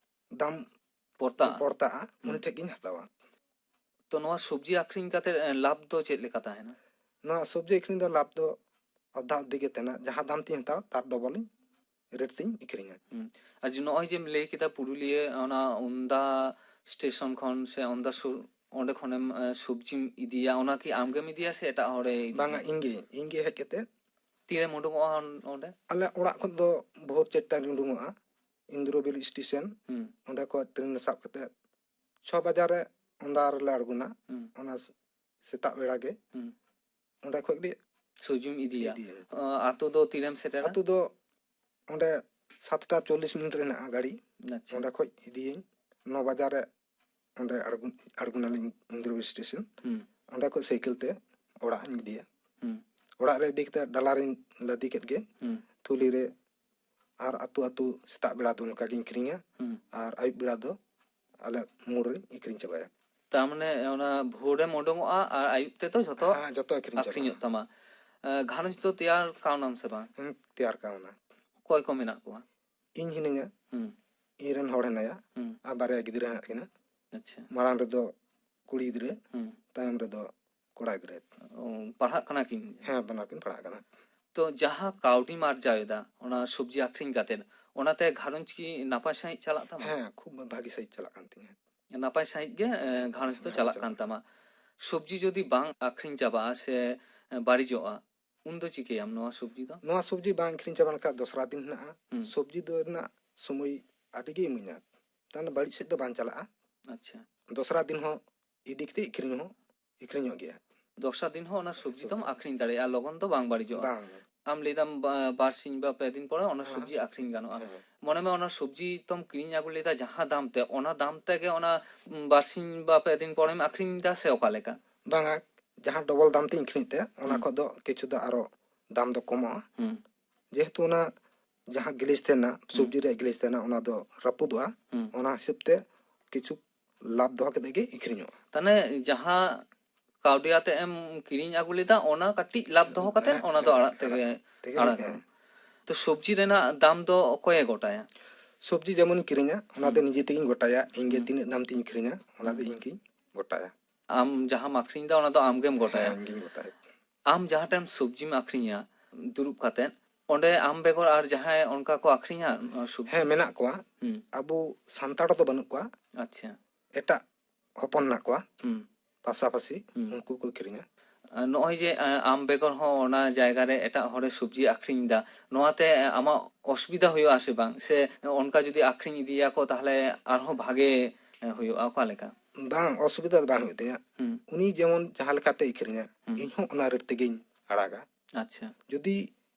ᱫᱟᱢ ᱯᱚᱲᱛᱟᱜᱼᱟ᱾ ᱯᱚᱲᱛᱟᱜᱼᱟ, ᱦᱩᱸ᱾ ᱩᱱᱤ ᱴᱷᱮᱡ ᱜᱤᱧ ᱦᱟᱛᱟᱣᱟ᱾ ᱛᱚ ᱱᱚᱣᱟ ᱥᱚᱵᱽᱡᱤ ᱟᱠᱷᱨᱤᱧ ᱠᱟᱛᱮ ᱮᱸ, ᱞᱟᱵᱷ ᱫᱚ ᱪᱮᱫ ᱞᱮᱠᱟ ᱛᱟᱦᱮᱱᱟ? ᱱᱚᱣᱟ ᱥᱚᱵᱽᱡᱤ ᱟᱹᱠᱷᱨᱤᱧ ᱫᱚ ᱞᱟᱵᱷ ᱫᱚ ᱟᱫᱷᱟ ᱟᱫᱷᱤ ᱜᱮ ᱛᱟᱦᱮᱱᱟ, ᱡᱟᱦᱟᱸ ᱫᱟᱢ ᱛᱤᱧ ᱦᱟᱛᱟᱣᱟ ᱛᱟᱨ ᱰᱚᱵᱚᱞ ᱤᱧ ᱨᱮᱴ ᱛᱤᱧ ᱟᱹᱠᱷᱨᱤᱧᱟ᱾ ᱦᱩᱸ᱾ ᱟᱨ ᱡᱮ ᱱᱚᱜᱼᱚᱭ ᱡᱮᱢ ᱞᱟᱹᱭ ᱠᱮᱫᱟ ᱯᱩᱨᱩᱞᱤᱭᱟᱹ ᱚᱱᱟ ᱚᱱᱫᱟ ᱥᱴᱮᱥᱚᱱ ᱠᱷᱚᱱ ᱥᱮ ᱚᱱᱫᱟ ᱥᱩᱨ, ᱚᱸᱰᱮ ᱠᱷᱚᱱᱮᱢ ᱮᱸ, ᱥᱚᱵᱽᱡᱤᱢ ᱤᱫᱤᱭᱟ, ᱚᱱᱟ ᱠᱤ ᱟᱢᱜᱮᱢ ᱤᱫᱤᱭᱟ ᱥᱮ ᱮᱴᱟᱜ ᱦᱚᱲᱮ ᱤᱫᱤᱭᱟ? ᱵᱟᱝᱟ, ᱤᱧ ᱜᱮ, ᱤᱧ ᱜᱮ ᱦᱮᱡ ᱠᱟᱛᱮ᱾ ᱛᱤᱨᱮᱢ ᱩᱰᱩᱠᱚᱜᱼᱟ ᱚᱸᱰᱮ? ᱟᱞᱮ ᱚᱲᱟᱜ ᱠᱷᱚᱱ ᱫᱚ ᱵᱷᱳᱨ ᱪᱟᱨᱴᱟ ᱨᱤᱧ ᱩᱰᱩᱝᱚᱜᱼᱟ᱾ ᱤᱱᱫᱨᱚᱵᱤᱞ ᱥᱴᱮᱥᱚᱱ, ᱦᱩᱸ ᱚᱸᱰᱮ ᱠᱷᱚᱱ ᱴᱨᱮᱱ ᱥᱟᱵ ᱠᱟᱛᱮ ᱪᱷᱚ ᱵᱟᱡᱟᱨ ᱨᱮ ᱚᱸᱫᱷᱟᱨ ᱨᱮᱞᱮ ᱟᱬᱜᱚᱱᱟ᱾ ᱦᱩᱸ ᱚᱱᱟ ᱥᱮᱛᱟᱜ ᱵᱮᱲᱟ ᱜᱮ ᱦᱩᱸ ᱚᱸᱰᱮ ᱠᱷᱚᱱ ᱜᱮ ᱥᱩᱡᱤᱢ ᱤᱫᱤᱭᱟ᱾ ᱤᱫᱤᱭᱟᱹᱧ᱾ ᱚ, ᱟᱛᱳ ᱫᱚ ᱛᱤᱨᱮᱢ ᱥᱮᱴᱮᱨᱟ? ᱟᱛᱳ ᱫᱚ ᱚᱸᱰᱮ ᱥᱟᱛᱴᱟ ᱪᱚᱞᱞᱤᱥ ᱢᱤᱱᱤᱴ ᱨᱮ ᱦᱮᱱᱟᱜᱼᱟ ᱜᱟᱹᱰᱤ᱾ ᱟᱪᱪᱷᱟ᱾ ᱚᱸᱰᱮ ᱠᱷᱚᱱ ᱤᱫᱤᱭᱟᱹᱧ ᱱᱚ ᱵᱟᱡᱟᱨ ᱨᱮ᱾ ᱚᱸᱰᱮ ᱟᱬᱜᱚ ᱟᱬᱜᱚᱱᱟᱞᱤᱧ ᱤᱱᱫᱨᱚᱵᱤᱞ ᱥᱴᱮᱥᱚᱱ᱾ ᱦᱩᱸ ᱚᱸᱰᱮ ᱠᱷᱚᱱ ᱥᱟᱭᱠᱮᱞ ᱛᱮ ᱚᱲᱟᱜ ᱤᱧ ᱤᱫᱤᱭᱟ᱾ ᱦᱩᱸ ᱚᱲᱟᱜ ᱨᱮ ᱤᱫᱤ ᱠᱟᱛᱮ ᱰᱟᱞᱟ ᱨᱤᱧ ᱞᱟᱫᱮ ᱠᱮᱫ ᱜᱮ ᱦᱩᱸ ᱛᱷᱩᱞᱤ ᱨᱮ᱾ ᱟᱨ ᱟᱛᱳ ᱟᱛᱳ ᱥᱮᱛᱟᱜ ᱵᱮᱲᱟ ᱫᱚ ᱚᱱᱠᱟ ᱜᱤᱧ ᱟᱹᱠᱷᱨᱤᱧᱟ᱾ ᱦᱩᱸ ᱟᱨ ᱟᱹᱭᱩᱵ ᱵᱮᱲᱟ ᱫᱚ ᱟᱞᱮ ᱢᱳᱲ ᱨᱤᱧ ᱟᱹᱠᱷᱨᱤᱧ ᱪᱟᱵᱟᱭᱟ᱾ ᱛᱟᱨ ᱢᱟᱱᱮ ᱚᱱᱟ ᱵᱷᱳᱨᱮᱢ ᱩᱰᱩᱝᱚᱜᱼᱟ ᱟᱨ ᱟᱹᱭᱩᱵ ᱛᱮᱫᱚ ᱡᱷᱚᱛᱚ ᱦᱮᱸ, ᱡᱷᱚᱛᱚ ᱟᱹᱠᱷᱨᱤᱧ ᱪᱟᱵᱟᱜᱼᱟ᱾ ᱟᱹᱠᱷᱨᱤᱧᱚᱜ ᱛᱟᱢᱟ᱾ ᱮ, ᱜᱷᱟᱨᱚᱸᱡᱽ ᱫᱚ ᱛᱮᱭᱟᱨ ᱠᱟᱣᱱᱟᱢ ᱥᱮ ᱵᱟᱝ? ᱦᱮᱸ, ᱛᱮᱭᱟᱨ ᱠᱟᱣᱱᱟ᱾ ᱚᱠᱚᱭ ᱠᱚ ᱢᱮᱱᱟᱜ ᱠᱚᱣᱟ? ᱤᱧ ᱦᱤᱱᱟᱹᱧᱟ, ᱦᱩᱸ ᱤᱧ ᱨᱮᱱ ᱦᱚᱲ ᱦᱮᱱᱟᱭᱟ, ᱦᱩᱸ ᱟᱨ ᱵᱟᱨᱭᱟ ᱜᱤᱫᱽᱨᱟᱹ ᱦᱮᱱᱟᱜ ᱠᱤᱱᱟ᱾ ᱟᱪᱪᱷᱟ᱾ ᱢᱟᱲᱟᱝ ᱨᱮᱫᱚ ᱠᱩᱲᱤ ᱜᱤᱫᱽᱨᱟᱹ, ᱦᱩᱸ ᱛᱟᱭᱚᱢ ᱨᱮᱫᱚ ᱠᱚᱲᱟ ᱜᱤᱫᱽᱨᱟᱹ᱾ ᱚ, ᱯᱟᱲᱦᱟᱜ ᱠᱟᱱᱟ ᱠᱤᱱ? ᱦᱮᱸ, ᱵᱟᱱᱟᱨ ᱠᱤᱱ ᱯᱟᱲᱦᱟᱜ ᱠᱟᱱᱟ᱾ ᱛᱚ ᱡᱟᱦᱟᱸ ᱠᱟᱹᱣᱰᱤᱢ ᱟᱨᱡᱟᱣ ᱮᱫᱟ ᱚᱱᱟ ᱥᱚᱵᱽᱡᱤ ᱟᱹᱠᱷᱨᱤᱧ ᱠᱟᱛᱮ, ᱚᱱᱟᱛᱮ ᱜᱷᱟᱨᱚᱸᱡᱽ ᱠᱤ ᱱᱟᱯᱟᱭ ᱥᱟᱺᱦᱤᱡ ᱪᱟᱞᱟᱜ ᱛᱟᱢᱟ? ᱦᱮᱸ, ᱠᱷᱩᱵ ᱵᱷᱟᱜᱤ ᱥᱟᱺᱦᱤᱡ ᱪᱟᱞᱟᱜ ᱠᱟᱱ ᱛᱤᱧᱟᱹ᱾ ᱱᱟᱯᱟᱭ ᱥᱟᱺᱦᱤᱡ ᱜᱮ ᱮ, ᱜᱷᱟᱨᱚᱸᱡᱽ ᱫᱚ ᱦᱮᱸ, ᱪᱟᱞᱟᱜ ᱪᱟᱞᱟᱜ ᱠᱟᱱ ᱛᱟᱢᱟ᱾ ᱥᱚᱵᱽᱡᱤ ᱡᱩᱫᱤ ᱵᱟᱝ ᱟᱹᱠᱷᱨᱤᱧ ᱪᱟᱵᱟᱜᱼᱟ ᱥᱮ ᱮ, ᱵᱟᱹᱲᱤᱡᱚᱜᱼᱟ, ᱩᱱᱫᱚ ᱪᱤᱠᱟᱹᱭᱟᱢ ᱱᱚᱣᱟ ᱥᱚᱵᱽᱡᱤ ᱫᱚ? ᱱᱚᱣᱟ ᱥᱚᱵᱽᱡᱤ ᱵᱟᱝ ᱟᱹᱠᱷᱨᱤᱧ ᱪᱟᱵᱟ ᱞᱮᱱᱠᱷᱟᱱ ᱫᱚᱥᱨᱟ ᱫᱤᱱ ᱦᱮᱱᱟᱜᱼᱟ᱾ ᱦᱩᱸ᱾ ᱥᱚᱵᱽᱡᱤ ᱫᱚ ᱨᱮᱱᱟᱜ ᱥᱚᱢᱚᱭ ᱟᱹᱰᱤ ᱜᱮ ᱤᱢᱟᱹᱧᱟ, ᱛᱟᱦᱚᱞᱮ ᱵᱟᱹᱲᱤᱡ ᱥᱮᱫ ᱫᱚ ᱵᱟᱝ ᱪᱟᱞᱟᱜᱼᱟ᱾ ᱟᱪᱪᱷᱟ᱾ ᱫᱚᱥᱨᱟ ᱫᱤᱱ ᱦᱚᱸ ᱤᱫᱤ ᱠᱟᱛᱮ ᱟᱹᱠᱷᱨᱤᱧ ᱦᱚᱸ ᱟᱹᱠᱷᱨᱤᱧᱚᱜ ᱜᱮᱭᱟ᱾ ᱫᱚᱥᱨᱟ ᱫᱤᱱ ᱦᱚᱸ ᱚᱱᱟ ᱥᱚᱵᱽᱡᱤ ᱫᱚᱢ ᱟᱹᱠᱷᱨᱤᱧ ᱫᱟᱲᱮᱭᱟᱜᱼᱟ, ᱞᱚᱜᱚᱱ ᱫᱚ ᱵᱟᱝ ᱵᱟᱹᱲᱤᱡᱚᱜᱼᱟ᱾ ᱵᱟᱝ᱾ ᱟᱢ ᱞᱟᱹᱭ ᱫᱟᱢ ᱵᱟ-, ᱵᱟᱨ ᱥᱤᱧ ᱵᱟ ᱯᱮ ᱫᱤᱱ ᱯᱚᱨᱮ ᱚᱱᱟ ᱦᱮᱸ᱾ ᱥᱚᱵᱽᱡᱤ ᱟᱹᱠᱷᱨᱤᱧ ᱜᱟᱱᱚᱜᱼᱟ᱾ ᱦᱮᱸ᱾ ᱢᱚᱱᱮ ᱢᱮ ᱚᱱᱟ ᱥᱚᱵᱽᱡᱤ ᱛᱚᱢ ᱠᱤᱨᱤᱧ ᱟᱹᱜᱩ ᱞᱮᱫᱟ ᱡᱟᱦᱟᱸ ᱫᱟᱢ ᱛᱮ, ᱚᱱᱟ ᱫᱟᱢ ᱛᱮᱜᱮ ᱚᱱᱟ ᱵᱟᱨ ᱥᱤᱧ ᱵᱟ ᱯᱮ ᱫᱤᱱ ᱯᱚᱨᱮᱢ ᱟᱹᱠᱷᱨᱤᱧ ᱮᱫᱟ ᱥᱮ ᱚᱠᱟ ᱞᱮᱠᱟ? ᱵᱟᱝᱟ, ᱡᱟᱦᱟᱸ ᱰᱚᱵᱚᱞ ᱫᱟᱢ ᱛᱤᱧ ᱟᱹᱠᱷᱨᱤᱧ ᱛᱮ, ᱚᱱᱟ ᱦᱩᱸ᱾ ᱠᱷᱚᱱ ᱫᱚ ᱠᱤᱪᱷᱩ ᱫᱚ ᱟᱨᱚ ᱫᱟᱢ ᱫᱚ ᱠᱚᱢᱚᱜᱼᱟ᱾ ᱦᱩᱸ᱾ ᱡᱮᱦᱮᱛᱩ ᱚᱱᱟ ᱡᱟᱦᱟᱸ ᱜᱞᱮᱡᱽ ᱛᱟᱦᱮᱱᱟ, ᱥᱚᱵᱽᱡᱤ ᱨᱮᱭᱟᱜ ᱜᱞᱮᱡᱽ ᱛᱟᱦᱮᱱᱟ, ᱚᱱᱟ ᱫᱚ ᱨᱟᱹᱯᱩᱫᱚᱜᱼᱟ᱾ ᱦᱩᱸ᱾ ᱚᱱᱟ ᱦᱤᱥᱟᱹᱵ ᱛᱮ ᱠᱤᱪᱷᱩ ᱞᱟᱵᱷ ᱫᱚᱦᱚ ᱠᱟᱛᱮ ᱜᱮ ᱟᱹᱠᱷᱨᱤᱧᱚᱜᱼᱟ᱾ ᱛᱟᱦᱚᱞᱮ ᱡᱟᱦᱟᱸ ᱠᱟᱹᱣᱰᱤ ᱟᱛᱮ ᱮᱢ ᱠᱤᱨᱤᱧ ᱟᱹᱜᱩ ᱞᱮᱫᱟ, ᱚᱱᱟ ᱠᱟᱹᱴᱤᱡ ᱞᱟᱵᱷ ᱫᱚᱦᱚ ᱠᱟᱛᱮ ᱦᱮᱸ, ᱚᱱᱟ ᱫᱚ ᱦᱮᱸ, ᱟᱲᱟᱜ ᱛᱮᱜᱮ, ᱟᱲᱟᱜ ᱛᱮᱜᱮ ᱟᱲᱟᱜ ᱦᱮᱸ᱾ ᱜᱟᱱᱚᱜᱼᱟ᱾ ᱛᱚ ᱥᱚᱵᱽᱡᱤ ᱨᱮᱱᱟᱜ ᱫᱟᱢ ᱫᱚ ᱚᱠᱚᱭᱮ ᱜᱚᱴᱟᱭᱟ? ᱥᱚᱵᱽᱡᱤ ᱡᱮᱢᱚᱱ ᱠᱤᱨᱤᱧᱟ, ᱚᱱᱟ ᱫᱚ ᱦᱩᱸ᱾ ᱱᱤᱡᱮ ᱛᱮᱜᱤᱧ ᱜᱚᱴᱟᱭᱟ᱾ ᱤᱧ ᱜᱮ ᱦᱩᱸ᱾ ᱛᱤᱱᱟᱹᱜ ᱫᱟᱢ ᱛᱤᱧ ᱟᱹᱠᱷᱨᱤᱧᱟ, ᱚᱱᱟ ᱫᱚ ᱦᱩᱸ᱾ ᱤᱧ ᱜᱤᱧ ᱜᱚᱴᱟᱭᱟ᱾ ᱟᱢ ᱡᱟᱦᱟᱸᱢ ᱟᱹᱠᱷᱨᱤᱧ ᱮᱫᱟ, ᱚᱱᱟ ᱫᱚ ᱟᱢ ᱜᱮᱢ ᱜᱚᱴᱟᱭᱟ? ᱦᱮᱸ, ᱤᱧ ᱜᱤᱧ ᱜᱚᱴᱟᱭᱟ᱾ ᱟᱢ ᱡᱟᱦᱟᱸ ᱴᱟᱭᱤᱢ ᱥᱚᱵᱽᱡᱤᱢ ᱟᱹᱠᱷᱨᱤᱧᱟ ᱫᱩᱲᱩᱵ ᱠᱟᱛᱮ, ᱚᱸᱰᱮ ᱟᱢ ᱵᱮᱜᱚᱨ ᱟᱨ ᱡᱟᱦᱟᱸᱭ ᱚᱱᱠᱟ ᱠᱚ ᱟᱹᱠᱷᱨᱤᱧᱟ ᱱᱚᱣᱟ ᱥᱚᱵᱽᱡᱤ? ᱦᱮᱸ, ᱢᱮᱱᱟᱜ ᱠᱚᱣᱟ᱾ ᱦᱩᱸ᱾ ᱟᱵᱚ ᱥᱟᱱᱛᱟᱲ ᱫᱚ ᱵᱟᱹᱱᱩᱜ ᱠᱚᱣᱟ, ᱟᱪᱪᱷᱟ᱾ ᱮᱴᱟᱜ ᱦᱚᱯᱚᱱ ᱢᱮᱱᱟᱜ ᱠᱚᱣᱟ ᱦᱩᱸ᱾ ᱯᱟᱥᱟᱯᱟᱥᱤ, ᱦᱩᱸ᱾ ᱩᱱᱠᱩ ᱠᱚ ᱟᱹᱠᱷᱨᱤᱧᱟ᱾ ᱟᱨ ᱱᱚᱜᱼᱚᱭ ᱡᱮ, ᱟᱸ, ᱟᱢ ᱵᱮᱜᱚᱨ ᱦᱚᱸ ᱚᱱᱟ ᱡᱟᱭᱜᱟ ᱨᱮ ᱮᱴᱟᱜ ᱦᱚᱲᱮ ᱥᱚᱵᱽᱡᱤ ᱟᱠᱷᱨᱤᱧ ᱮᱫᱟ, ᱱᱚᱣᱟᱛᱮ, ᱟᱸ, ᱟᱢᱟᱜ ᱚᱥᱩᱵᱤᱫᱷᱟ ᱦᱩᱭᱩᱜᱼᱟ ᱥᱮ ᱵᱟᱝ? ᱥᱮ ᱚᱱᱠᱟ ᱡᱩᱫᱤ ᱟᱠᱷᱨᱤᱧ ᱤᱫᱤᱭᱟᱠᱚ, ᱛᱟᱦᱚᱞᱮ ᱟᱨᱦᱚᱸ ᱵᱷᱟᱜᱮ, ᱟᱸ, ᱦᱩᱭᱩᱜᱼᱟ? ᱚᱠᱟ ᱞᱮᱠᱟ? ᱵᱟᱝ, ᱚᱥᱩᱵᱤᱫᱷᱟ ᱫᱚ ᱵᱟᱝ ᱦᱩᱭᱩᱜ ᱛᱤᱧᱟᱹ᱾ ᱦᱩᱸ᱾ ᱩᱱᱤ ᱡᱮᱢᱚᱱ ᱡᱟᱦᱟᱸ ᱞᱮᱠᱟᱛᱮ ᱟᱹᱠᱷᱨᱤᱧᱟ, ᱦᱩᱸ᱾ ᱤᱧ ᱦᱚᱸ ᱚᱱᱟ ᱨᱮᱴ ᱛᱮᱜᱮᱧ ᱟᱲᱟᱜᱟ᱾ ᱟᱪᱪᱷᱟ᱾ ᱡᱩᱫᱤ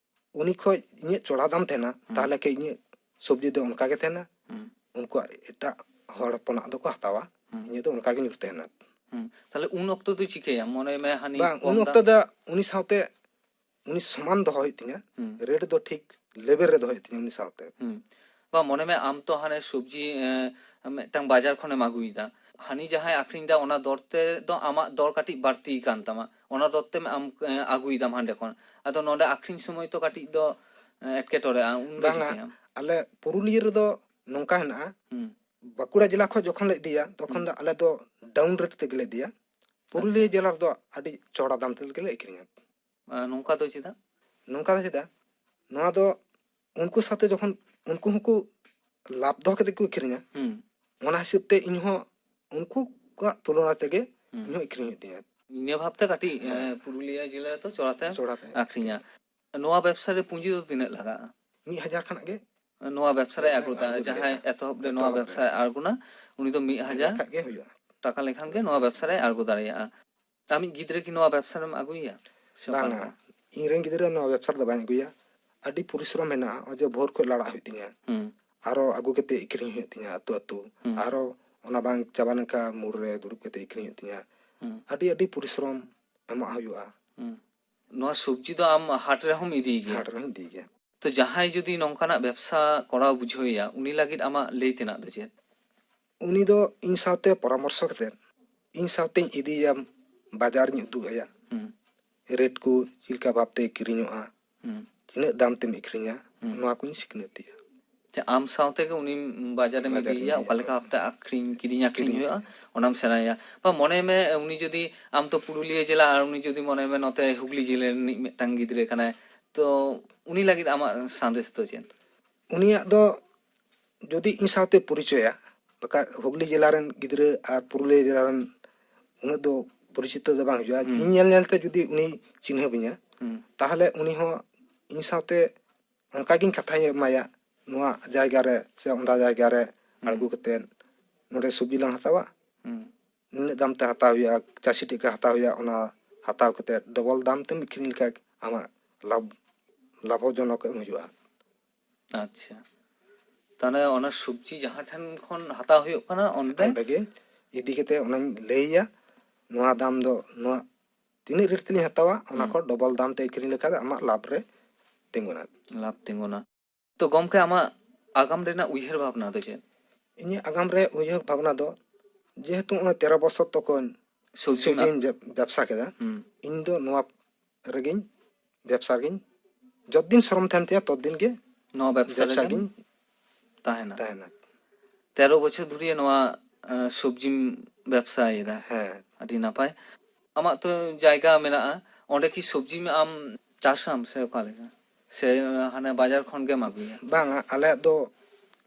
ᱩᱱᱤ ᱠᱷᱚᱡ ᱤᱧᱟᱹᱜ ᱪᱚᱲᱟ ᱫᱟᱢ ᱛᱟᱦᱮᱱᱟ, ᱦᱩᱸ᱾ ᱛᱟᱦᱚᱞᱮ ᱠᱷᱟᱡ ᱤᱧᱟᱹᱜ ᱥᱚᱵᱽᱡᱤ ᱫᱚ ᱚᱱᱠᱟ ᱜᱮ ᱛᱟᱦᱮᱱᱟ᱾ ᱦᱩᱸ᱾ ᱩᱱᱠᱩᱣᱟᱜ ᱮᱴᱟᱜ ᱦᱚᱲ ᱦᱚᱯᱚᱱᱟᱜ ᱫᱚᱠᱚ ᱦᱟᱛᱟᱣᱟ, ᱦᱩᱸ᱾ ᱤᱧᱟᱹᱜ ᱫᱚ ᱚᱱᱠᱟ ᱜᱮ ᱧᱩᱨ ᱛᱟᱦᱮᱱᱟ᱾ ᱦᱩᱸ᱾ ᱛᱟᱦᱚᱞᱮ ᱩᱱ ᱚᱠᱛᱚ ᱫᱚ ᱪᱤᱠᱟᱹᱭᱟᱢ? ᱢᱚᱱᱮ ᱢᱮ ᱦᱟᱹᱱᱤ ᱵᱟᱝ, ᱠᱚᱢ ᱩᱱ ᱫᱟᱢ᱾ ᱚᱠᱛᱚ ᱫᱚ ᱩᱱᱤ ᱥᱟᱶᱛᱮ ᱩᱱᱤ ᱥᱚᱢᱟᱱ ᱫᱚᱦᱚ ᱦᱩᱭᱩᱜ ᱛᱤᱧᱟᱹ, ᱦᱩᱸ᱾ ᱨᱮᱴ ᱫᱚ ᱴᱷᱤᱠ ᱞᱮᱵᱮᱞ ᱨᱮ ᱫᱚᱦᱚ ᱦᱩᱭᱩᱜ ᱛᱤᱧᱟᱹ ᱩᱱᱤ ᱥᱟᱶᱛᱮ᱾ ᱦᱩᱸ᱾ ᱵᱟᱝ, ᱢᱚᱱᱮ ᱢᱮ ᱟᱢ ᱛᱚ ᱦᱟᱱᱮ ᱥᱚᱵᱽᱡᱤ, ᱮᱸ, ᱢᱤᱫᱴᱟᱝ ᱵᱟᱡᱟᱨ ᱠᱷᱚᱱᱮᱢ ᱟᱹᱜᱩᱭᱮᱫᱟ, ᱦᱟᱹᱱᱤ ᱡᱟᱦᱟᱸᱭ ᱟᱠᱷᱨᱤᱧ ᱮᱫᱟ ᱚᱱᱟ ᱫᱚᱨ ᱛᱮ ᱫᱚ ᱟᱢᱟᱜ ᱫᱚᱨ ᱠᱟᱹᱴᱤᱡ ᱵᱟᱹᱲᱛᱤ ᱠᱟᱱ ᱛᱟᱢᱟ, ᱚᱱᱟ ᱫᱚᱨ ᱛᱮᱢ ᱟᱢ, ᱮᱸ, ᱟᱹᱜᱩᱭᱮᱫᱟᱢ ᱦᱟᱸᱰᱮ ᱠᱷᱚᱱ᱾ ᱟᱫᱚ ᱱᱚᱰᱮ ᱟᱠᱷᱨᱤᱧ ᱥᱚᱢᱚᱭ ᱛᱚ ᱠᱟᱹᱴᱤᱡ ᱫᱚ, ᱮᱸ, ᱮᱴᱠᱮᱴᱚᱬᱮᱜᱼᱟ, ᱩᱱ ᱫᱚ ᱵᱟᱝᱟ, ᱪᱤᱠᱟᱹᱭᱟᱢ? ᱟᱞᱮ ᱯᱩᱨᱩᱞᱤᱭᱟᱹ ᱨᱮᱫᱚ ᱱᱚᱝᱠᱟ ᱦᱮᱱᱟᱜᱼᱟ, ᱦᱩᱸ᱾ ᱵᱟᱸᱠᱩᱲᱟ ᱡᱮᱞᱟ ᱠᱷᱚᱱ ᱡᱚᱠᱷᱚᱱ ᱞᱮ ᱤᱫᱤᱭᱟ, ᱛᱚᱠᱷᱚᱱ ᱦᱩᱸ᱾ ᱫᱚ ᱟᱞᱮ ᱫᱚ ᱰᱟᱣᱩᱱ ᱨᱮᱴ ᱛᱮᱜᱮ ᱞᱮ ᱤᱫᱤᱭᱟ᱾ ᱯᱩᱨᱩᱞᱤᱭᱟᱹ ᱟᱪᱪᱷᱟ᱾ ᱡᱮᱞᱟ ᱨᱮᱫᱚ ᱟᱹᱰᱤ ᱪᱚᱲᱟ ᱫᱟᱢ ᱛᱮᱜᱮ ᱞᱮ ᱟᱹᱠᱷᱨᱤᱧᱟ᱾ ᱟᱨ ᱱᱚᱝᱠᱟ ᱫᱚ ᱪᱮᱫᱟᱜ? ᱱᱚᱝᱠᱟ ᱫᱚ ᱪᱮᱫᱟᱜ? ᱱᱚᱣᱟ ᱫᱚ ᱩᱱᱠᱩ ᱥᱟᱶᱛᱮ ᱡᱚᱠᱷᱚᱱ ᱩᱱᱠᱩ ᱦᱚᱸᱠᱚ ᱞᱟᱵᱷ ᱫᱚᱦᱚ ᱠᱟᱛᱮ ᱠᱚ ᱟᱹᱠᱷᱨᱤᱧᱟ, ᱦᱩᱸ᱾ ᱚᱱᱟ ᱦᱤᱥᱟᱹᱵ ᱛᱮ ᱤᱧ ᱦᱚᱸ ᱩᱱᱠᱩ ᱠᱚᱣᱟᱜ ᱛᱩᱞᱚᱱᱟ ᱛᱮᱜᱮ ᱦᱩᱸ᱾ ᱤᱧ ᱦᱚᱸ ᱟᱹᱠᱷᱨᱤᱧ ᱦᱩᱭᱩᱜ ᱛᱤᱧᱟᱹ᱾ ᱤᱱᱟᱹ ᱵᱷᱟᱵᱛᱮ ᱠᱟᱹᱴᱤᱡ, ᱦᱮᱸ᱾ ᱮ, ᱯᱩᱨᱩᱞᱤᱭᱟᱹ ᱡᱮᱞᱟ ᱨᱮᱫᱚ ᱪᱚᱲᱟᱛᱮ ᱪᱚᱲᱟᱛᱮ ᱟᱹᱠᱷᱨᱤᱧᱟ᱾ ᱟᱹᱠᱷᱨᱤᱧᱟ᱾ ᱱᱚᱣᱟ ᱵᱮᱵᱥᱟ ᱨᱮ ᱯᱩᱸᱡᱤ ᱫᱚ ᱛᱤᱱᱟᱹᱜ ᱞᱟᱜᱟᱜᱼᱟ? ᱢᱤᱫ ᱦᱟᱡᱟᱨ ᱠᱷᱚᱱᱟᱜ ᱜᱮ᱾ ᱱᱚᱣᱟ ᱵᱮᱵᱥᱟ ᱨᱮ ᱵᱮᱵᱥᱟ ᱟᱬᱜᱚᱱᱟ, ᱟᱬᱜᱚ ᱡᱟᱦᱟᱸᱭ ᱫᱟᱲᱮᱭᱟᱜᱼᱟ᱾ ᱮᱛᱚᱦᱚᱵ ᱨᱮ ᱱᱚᱣᱟ ᱮᱛᱚᱦᱚᱵ ᱵᱮᱵᱥᱟ ᱨᱮ᱾ ᱟᱬᱜᱚᱱᱟ, ᱩᱱᱤ ᱫᱚ ᱢᱤᱫ ᱦᱟᱡᱟᱨ ᱠᱷᱟᱡ ᱜᱮ ᱦᱩᱭᱩᱜᱼᱟ᱾ ᱴᱟᱠᱟ ᱞᱮᱠᱷᱟᱱ ᱜᱮ ᱱᱚᱣᱟ ᱵᱮᱵᱥᱟ ᱨᱮ ᱟᱬᱜᱚ ᱫᱟᱲᱮᱭᱟᱜᱼᱟ᱾ ᱟᱢᱤᱡ ᱜᱤᱫᱽᱨᱟᱹ ᱠᱤ ᱱᱚᱣᱟ ᱵᱮᱵᱥᱟ ᱨᱮᱢ ᱟᱹᱜᱩᱭᱮᱭᱟ? ᱥᱮ ᱚᱠᱟ ᱵᱟᱝᱟ, ᱞᱮᱠᱟ? ᱤᱧ ᱨᱮᱱ ᱜᱤᱫᱽᱨᱟᱹ ᱱᱚᱣᱟ ᱵᱮᱵᱥᱟ ᱨᱮᱫᱚ ᱵᱟᱹᱧ ᱟᱹᱜᱩᱭᱟ᱾ ᱟᱹᱰᱤ ᱯᱚᱨᱤᱥᱨᱚᱢ ᱢᱮᱱᱟᱜᱼᱟ, ᱱᱚᱜᱼᱚᱭ ᱡᱮ ᱵᱷᱳᱨ ᱠᱷᱚᱱ ᱞᱟᱲᱟᱜ ᱦᱩᱭᱩᱜ ᱛᱤᱧᱟ, ᱦᱩᱸ᱾ ᱟᱨᱚ ᱟᱹᱜᱩ ᱠᱟᱛᱮ ᱟᱹᱠᱷᱨᱤᱧ ᱦᱩᱭᱩᱜ ᱛᱤᱧᱟ ᱟᱹᱛᱩ ᱟᱹᱛᱩ, ᱦᱩᱸ᱾ ᱟᱨᱚ ᱚᱱᱟ ᱵᱟᱝ ᱪᱟᱵᱟ ᱞᱮᱱᱠᱷᱟᱱ ᱢᱳᱲ ᱨᱮ ᱫᱩᱲᱩᱵ ᱠᱟᱛᱮ ᱟᱹᱠᱷᱨᱤᱧ ᱦᱩᱭᱩᱜ ᱛᱤᱧᱟ᱾ ᱦᱩᱸ᱾ ᱟᱹᱰᱤ, ᱟᱹᱰᱤ ᱯᱚᱨᱤᱥᱨᱚᱢ ᱮᱢᱚᱜ ᱦᱩᱭᱩᱜᱼᱟ᱾ ᱦᱩᱸ᱾ ᱱᱚᱣᱟ ᱥᱚᱵᱽᱡᱤ ᱫᱚ ᱟᱢ ᱦᱟᱴ ᱨᱮᱦᱚᱸᱢ ᱤᱫᱤᱭ ᱜᱮᱭᱟ? ᱦᱟᱴ ᱨᱮᱦᱚᱸᱧ ᱤᱫᱤᱭ ᱜᱮᱭᱟ᱾ ᱛᱚ, ᱡᱟᱦᱟᱸᱭ ᱡᱩᱫᱤ ᱱᱚᱝᱠᱟᱱᱟᱜ ᱵᱮᱵᱽᱥᱟ ᱠᱚᱨᱟᱣ ᱵᱩᱡᱷᱟᱹᱣ ᱮᱭᱟ, ᱩᱱᱤ ᱞᱟᱹᱜᱤᱫ ᱟᱢᱟᱜ ᱞᱟᱹᱭ ᱛᱮᱱᱟᱜ ᱫᱚ ᱪᱮᱫ? ᱩᱱᱤ ᱫᱚ ᱤᱧ ᱥᱟᱶᱛᱮ ᱯᱚᱨᱟᱢᱚᱨᱥᱚ ᱠᱟᱛᱮ, ᱤᱧ ᱥᱟᱶᱛᱮᱧ ᱤᱫᱤᱭᱮᱭᱟ, ᱵᱟᱡᱟᱨᱤᱧ ᱩᱫᱩᱜ ᱟᱭᱟ, ᱦᱩᱸ᱾ ᱨᱮᱴ ᱠᱚ ᱪᱮᱫ ᱞᱮᱠᱟ ᱵᱷᱟᱵᱛᱮ ᱠᱤᱨᱤᱧᱚᱜᱼᱟ, ᱦᱩᱸ᱾ ᱛᱤᱱᱟᱹᱜ ᱫᱟᱢ ᱛᱮᱢ ᱟᱹᱠᱷᱨᱤᱧᱟ, ᱦᱩᱸ᱾ ᱱᱚᱣᱟ ᱠᱚᱧ ᱥᱤᱠᱷᱱᱟᱹᱛ ᱮᱭᱟ᱾ ᱟᱪᱪᱷᱟ, ᱟᱢ ᱥᱟᱶ ᱛᱮᱜᱮ ᱩᱱᱤ ᱵᱟᱡᱟᱨᱮᱢ ᱵᱟᱡᱟᱨᱤᱧ ᱤᱫᱤᱭᱮᱭᱟ, ᱤᱫᱤᱭᱮᱭᱟ᱾ ᱚᱠᱟ ᱞᱮᱠᱟ ᱵᱷᱟᱵᱛᱮ ᱟᱹᱠᱷᱨᱤᱧ, ᱠᱤᱨᱤᱧ ᱟᱹᱠᱷᱨᱤᱧ ᱠᱤᱨᱤᱧ ᱦᱩᱭᱩᱜᱼᱟ, ᱟᱹᱠᱷᱨᱤᱧ᱾ ᱚᱱᱟᱢ ᱥᱮᱬᱟᱭᱟ᱾ ᱵᱟ, ᱢᱚᱱᱮ ᱢᱮ, ᱩᱱᱤ ᱡᱩᱫᱤ, ᱟᱢ ᱛᱚ ᱯᱩᱨᱩᱞᱤᱭᱟᱹ ᱡᱮᱞᱟ, ᱟᱨ ᱩᱱᱤ ᱡᱩᱫᱤ, ᱢᱚᱱᱮ ᱢᱮ, ᱱᱚᱛᱮ ᱦᱩᱜᱽᱞᱤ ᱡᱮᱞᱟ ᱨᱤᱱᱤᱡ ᱢᱤᱫᱴᱟᱝ ᱜᱤᱫᱽᱨᱟᱹ ᱠᱟᱱᱟᱭ, ᱛᱚ ᱩᱱᱤ ᱞᱟᱹᱜᱤᱫ ᱟᱢᱟᱜ ᱥᱟᱸᱫᱮᱥ ᱫᱚ ᱪᱮᱫ? ᱩᱱᱤᱭᱟᱜ ᱫᱚ ᱡᱩᱫᱤ ᱤᱧ ᱥᱟᱶᱛᱮ ᱯᱚᱨᱤᱪᱚᱭᱟ, ᱵᱟᱠᱷᱟᱡ ᱦᱩᱜᱽᱞᱤ ᱡᱮᱞᱟ ᱨᱮᱱ ᱜᱤᱫᱽᱨᱟᱹ ᱟᱨ ᱯᱩᱨᱩᱞᱤᱭᱟᱹ ᱡᱮᱞᱟ ᱨᱮᱱ ᱩᱱᱟᱹᱜ ᱫᱚ ᱯᱚᱨᱤᱪᱤᱛᱚ ᱫᱚ ᱵᱟᱝ ᱦᱩᱭᱩᱜᱼᱟ᱾ ᱦᱩᱸ᱾ ᱤᱧ ᱧᱮᱞ ᱧᱮᱞ ᱛᱮ ᱡᱩᱫᱤ ᱩᱱᱤ ᱪᱤᱱᱦᱟᱹᱯ ᱤᱧᱟ, ᱦᱩᱸ᱾ ᱛᱟᱦᱚᱞᱮ ᱩᱱᱤ ᱦᱚᱸ ᱤᱧ ᱥᱟᱶᱛᱮ ᱚᱱᱠᱟ ᱜᱤᱧ ᱠᱟᱛᱷᱟᱧ ᱮᱢᱟᱭᱟ, ᱱᱚᱣᱟ ᱡᱟᱭᱜᱟ ᱨᱮ ᱥᱮ ᱚᱱᱟ ᱡᱟᱭᱜᱟ ᱨᱮ ᱦᱩᱸ᱾ ᱟᱬᱜᱚ ᱠᱟᱛᱮᱫ ᱱᱚᱰᱮ ᱥᱚᱵᱽᱡᱤ ᱞᱟᱝ ᱦᱟᱛᱟᱣᱟ, ᱦᱩᱸ᱾ ᱱᱩᱱᱟᱹᱜ ᱫᱟᱢ ᱛᱮ ᱦᱟᱛᱟᱣ ᱦᱩᱭᱩᱜᱼᱟ, ᱪᱟᱹᱥᱤ ᱴᱷᱮᱱ ᱠᱷᱚᱱ ᱦᱟᱛᱟᱣ ᱦᱩᱭᱩᱜᱼᱟ, ᱚᱱᱟ ᱦᱟᱛᱟᱣ ᱠᱟᱛᱮᱫ ᱰᱚᱵᱚᱞ ᱫᱟᱢ ᱛᱮᱢ ᱟᱹᱠᱷᱨᱤᱧ ᱞᱮᱠᱷᱟᱡ ᱟᱢᱟᱜ ᱞᱟᱵᱷ, ᱞᱟᱵᱷᱚᱡᱚᱱᱚᱠ ᱮᱢ ᱦᱩᱭᱩᱜᱼᱟ᱾ ᱟᱪᱪᱷᱟ, ᱛᱟᱦᱚᱞᱮ ᱚᱱᱟ ᱥᱚᱵᱽᱡᱤ ᱡᱟᱦᱟᱸ ᱴᱷᱮᱱ ᱠᱷᱚᱱ ᱦᱟᱛᱟᱣ ᱦᱩᱭᱩᱜ ᱠᱟᱱᱟ ᱚᱸᱰᱮ? ᱚᱸᱰᱮ ᱜᱮ ᱤᱫᱤ ᱠᱟᱛᱮᱫ ᱚᱱᱟᱧ ᱞᱟᱹᱭᱟ, ᱱᱚᱣᱟ ᱫᱟᱢ ᱫᱚ, ᱱᱚᱣᱟ ᱛᱤᱱᱟᱹᱜ ᱨᱮᱴ ᱛᱮᱞᱤᱧ ᱦᱟᱛᱟᱣᱟ, ᱚᱱᱟ ᱦᱩᱸ᱾ ᱠᱷᱚᱱ ᱰᱚᱵᱚᱞ ᱫᱟᱢ ᱛᱮ ᱟᱹᱠᱷᱨᱤᱧ ᱞᱮᱠᱷᱟᱱ ᱟᱢᱟᱜ ᱞᱟᱵᱷ ᱨᱮ ᱛᱤᱸᱜᱩᱱᱟ᱾ ᱞᱟᱵᱷ ᱛᱤᱸᱜᱩᱱᱟ᱾ ᱛᱚ ᱜᱚᱢᱠᱮ, ᱟᱢᱟᱜ ᱟᱜᱟᱢ ᱨᱮᱱᱟᱜ ᱩᱭᱦᱟᱹᱨ ᱵᱷᱟᱵᱽᱱᱟ ᱫᱚ ᱪᱮᱫ? ᱤᱧᱟᱹᱜ ᱟᱜᱟᱢ ᱨᱮ ᱩᱭᱦᱟᱹᱨ ᱵᱷᱟᱵᱽᱱᱟ ᱫᱚ, ᱡᱮᱦᱮᱛᱩ ᱱᱚᱜᱼᱚᱭ ᱛᱮᱨᱚ ᱵᱚᱪᱷᱚᱨ ᱛᱚᱠᱷᱚᱱ ᱥᱚᱵᱽᱡᱤ ᱥᱚᱵᱽᱡᱤᱧ ᱵᱮᱵ-, ᱵᱮᱵᱥᱟ ᱠᱮᱫᱟ, ᱦᱩᱸ᱾ ᱤᱧ ᱫᱚ ᱱᱚᱣᱟ ᱨᱮᱜᱮᱧ ᱵᱮᱵᱥᱟ ᱨᱮᱜᱮᱧ ᱡᱚᱛᱫᱤᱱ ᱥᱚᱨᱚᱢ ᱛᱟᱦᱮᱱ ᱛᱤᱧᱟᱹ, ᱛᱚᱛᱫᱤᱱ ᱜᱮ ᱱᱚᱣᱟ ᱵᱮᱵᱥᱟ ᱵᱮᱵᱥᱟ ᱨᱮᱜᱮᱢ ᱜᱤᱧ ᱛᱟᱦᱮᱱᱟ᱾ ᱛᱟᱦᱮᱱᱟ᱾ ᱛᱮᱨᱚ ᱵᱚᱪᱷᱚᱨ ᱫᱷᱩᱨᱤᱭᱟᱹ ᱱᱚᱣᱟ, ᱮ, ᱥᱚᱵᱽᱡᱤᱢ ᱵᱮᱵᱥᱟᱭᱮᱫᱟ᱾ ᱦᱮᱸ᱾ ᱟᱹᱰᱤ ᱱᱟᱯᱟᱭ᱾ ᱟᱢᱟᱜ ᱛᱚ ᱡᱟᱭᱜᱟ ᱢᱮᱱᱟᱜᱼᱟ, ᱚᱸᱰᱮ ᱠᱤ ᱥᱚᱵᱽᱡᱤ ᱟᱢ ᱪᱟᱥᱟᱢ ᱥᱮ ᱚᱠᱟ ᱞᱮᱠᱟ? ᱥᱮ ᱦᱟᱱᱮ ᱵᱟᱡᱟᱨ ᱠᱷᱚᱱ ᱜᱮᱢ ᱟᱹᱜᱩᱭᱟ? ᱵᱟᱝᱟ, ᱟᱞᱮᱭᱟᱜ ᱫᱚ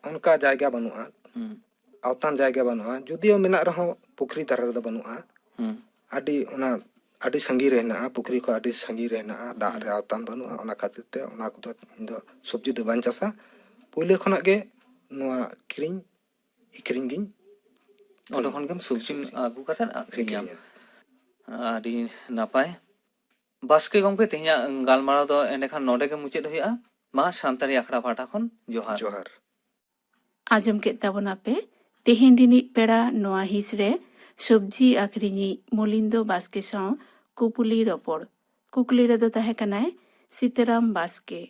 ᱚᱱᱠᱟ ᱡᱟᱭᱜᱟ ᱵᱟᱹᱱᱩᱜᱼᱟ᱾ ᱦᱩᱸ᱾ ᱟᱣᱛᱟᱱ ᱡᱟᱭᱜᱟ ᱵᱟᱹᱱᱩᱜᱼᱟ, ᱡᱩᱫᱤᱭᱳ ᱢᱮᱱᱟᱜ ᱨᱮᱦᱚᱸ ᱯᱩᱠᱷᱨᱤ ᱫᱷᱟᱨᱮ ᱨᱮᱫᱚ ᱵᱟᱹᱱᱩᱜᱼᱟ᱾ ᱦᱩᱸ᱾ ᱟᱹᱰᱤ, ᱚᱱᱟ ᱟᱹᱰᱤ ᱥᱟᱺᱜᱤᱧ ᱨᱮ ᱦᱮᱱᱟᱜᱼᱟ, ᱯᱩᱠᱷᱨᱤ ᱠᱷᱚᱱ ᱟᱹᱰᱤ ᱥᱟᱺᱜᱤᱧ ᱨᱮ ᱦᱮᱱᱟᱜᱼᱟ, ᱫᱟᱜ ᱨᱮ ᱦᱩᱸ᱾ ᱟᱣᱛᱟᱱ ᱵᱟᱹᱱᱩᱜᱼᱟ᱾ ᱚᱱᱟ ᱠᱷᱟᱹᱛᱤᱨ ᱛᱮ ᱚᱱᱟ ᱠᱚᱫᱚ ᱤᱧ ᱫᱚ ᱥᱚᱵᱽᱡᱤ ᱫᱚ ᱵᱟᱹᱧ ᱪᱟᱥᱟ᱾ ᱯᱳᱭᱞᱳ ᱠᱷᱚᱱᱟᱜ ᱜᱮ ᱱᱚᱣᱟ ᱠᱤᱨᱤᱧ ᱟᱹᱠᱷᱨᱤᱧ ᱜᱤᱧ ᱚᱸᱰᱮ ᱠᱷᱚᱱ ᱜᱮᱢ ᱥᱚᱵᱽᱡᱤᱢ ᱥᱚᱵᱽᱡᱤ ᱟᱹᱜᱩ ᱠᱟᱛᱮᱫ ᱟᱹᱠᱷᱨᱤᱧᱟᱢ᱾ ᱟᱹᱠᱷᱨᱤᱧᱟ᱾ ᱟᱹᱰᱤ ᱱᱟᱯᱟᱭ᱾ ᱵᱟᱥᱠᱮ ᱜᱚᱢᱠᱮ, ᱛᱮᱦᱮᱧᱟᱜ ᱜᱟᱞᱢᱟᱨᱟᱣ ᱫᱚ ᱮᱸᱰᱮᱠᱷᱟᱱ ᱱᱚᱰᱮ ᱜᱮ ᱢᱩᱪᱟᱹᱫ ᱦᱩᱭᱩᱜᱼᱟ᱾ ᱢᱟ ᱥᱟᱱᱛᱟᱲᱤ ᱟᱠᱷᱲᱟ ᱯᱟᱦᱴᱟ ᱠᱷᱚᱱ ᱡᱚᱦᱟᱨ᱾ ᱡᱚᱦᱟᱨ᱾ ᱟᱸᱡᱚᱢ ᱠᱮᱫ ᱛᱟᱵᱚᱱᱟᱯᱮ ᱛᱮᱦᱮᱧ ᱨᱤᱱᱤᱡ ᱯᱮᱲᱟ ᱱᱚᱣᱟ ᱦᱤᱸᱥ ᱨᱮ ᱥᱚᱵᱽᱡᱤ ᱟᱹᱠᱷᱨᱤᱧᱤᱡ ᱢᱚᱞᱤᱱᱫᱚ ᱵᱟᱥᱠᱮ ᱥᱟᱶ ᱠᱩᱯᱩᱞᱤ ᱨᱚᱯᱚᱲ᱾ ᱠᱩᱠᱞᱤ ᱨᱮᱫᱚ ᱛᱟᱦᱮᱸ ᱠᱟᱱᱟᱭ ᱥᱤᱛᱟᱹᱨᱟᱢ ᱵᱟᱥᱠᱮ᱾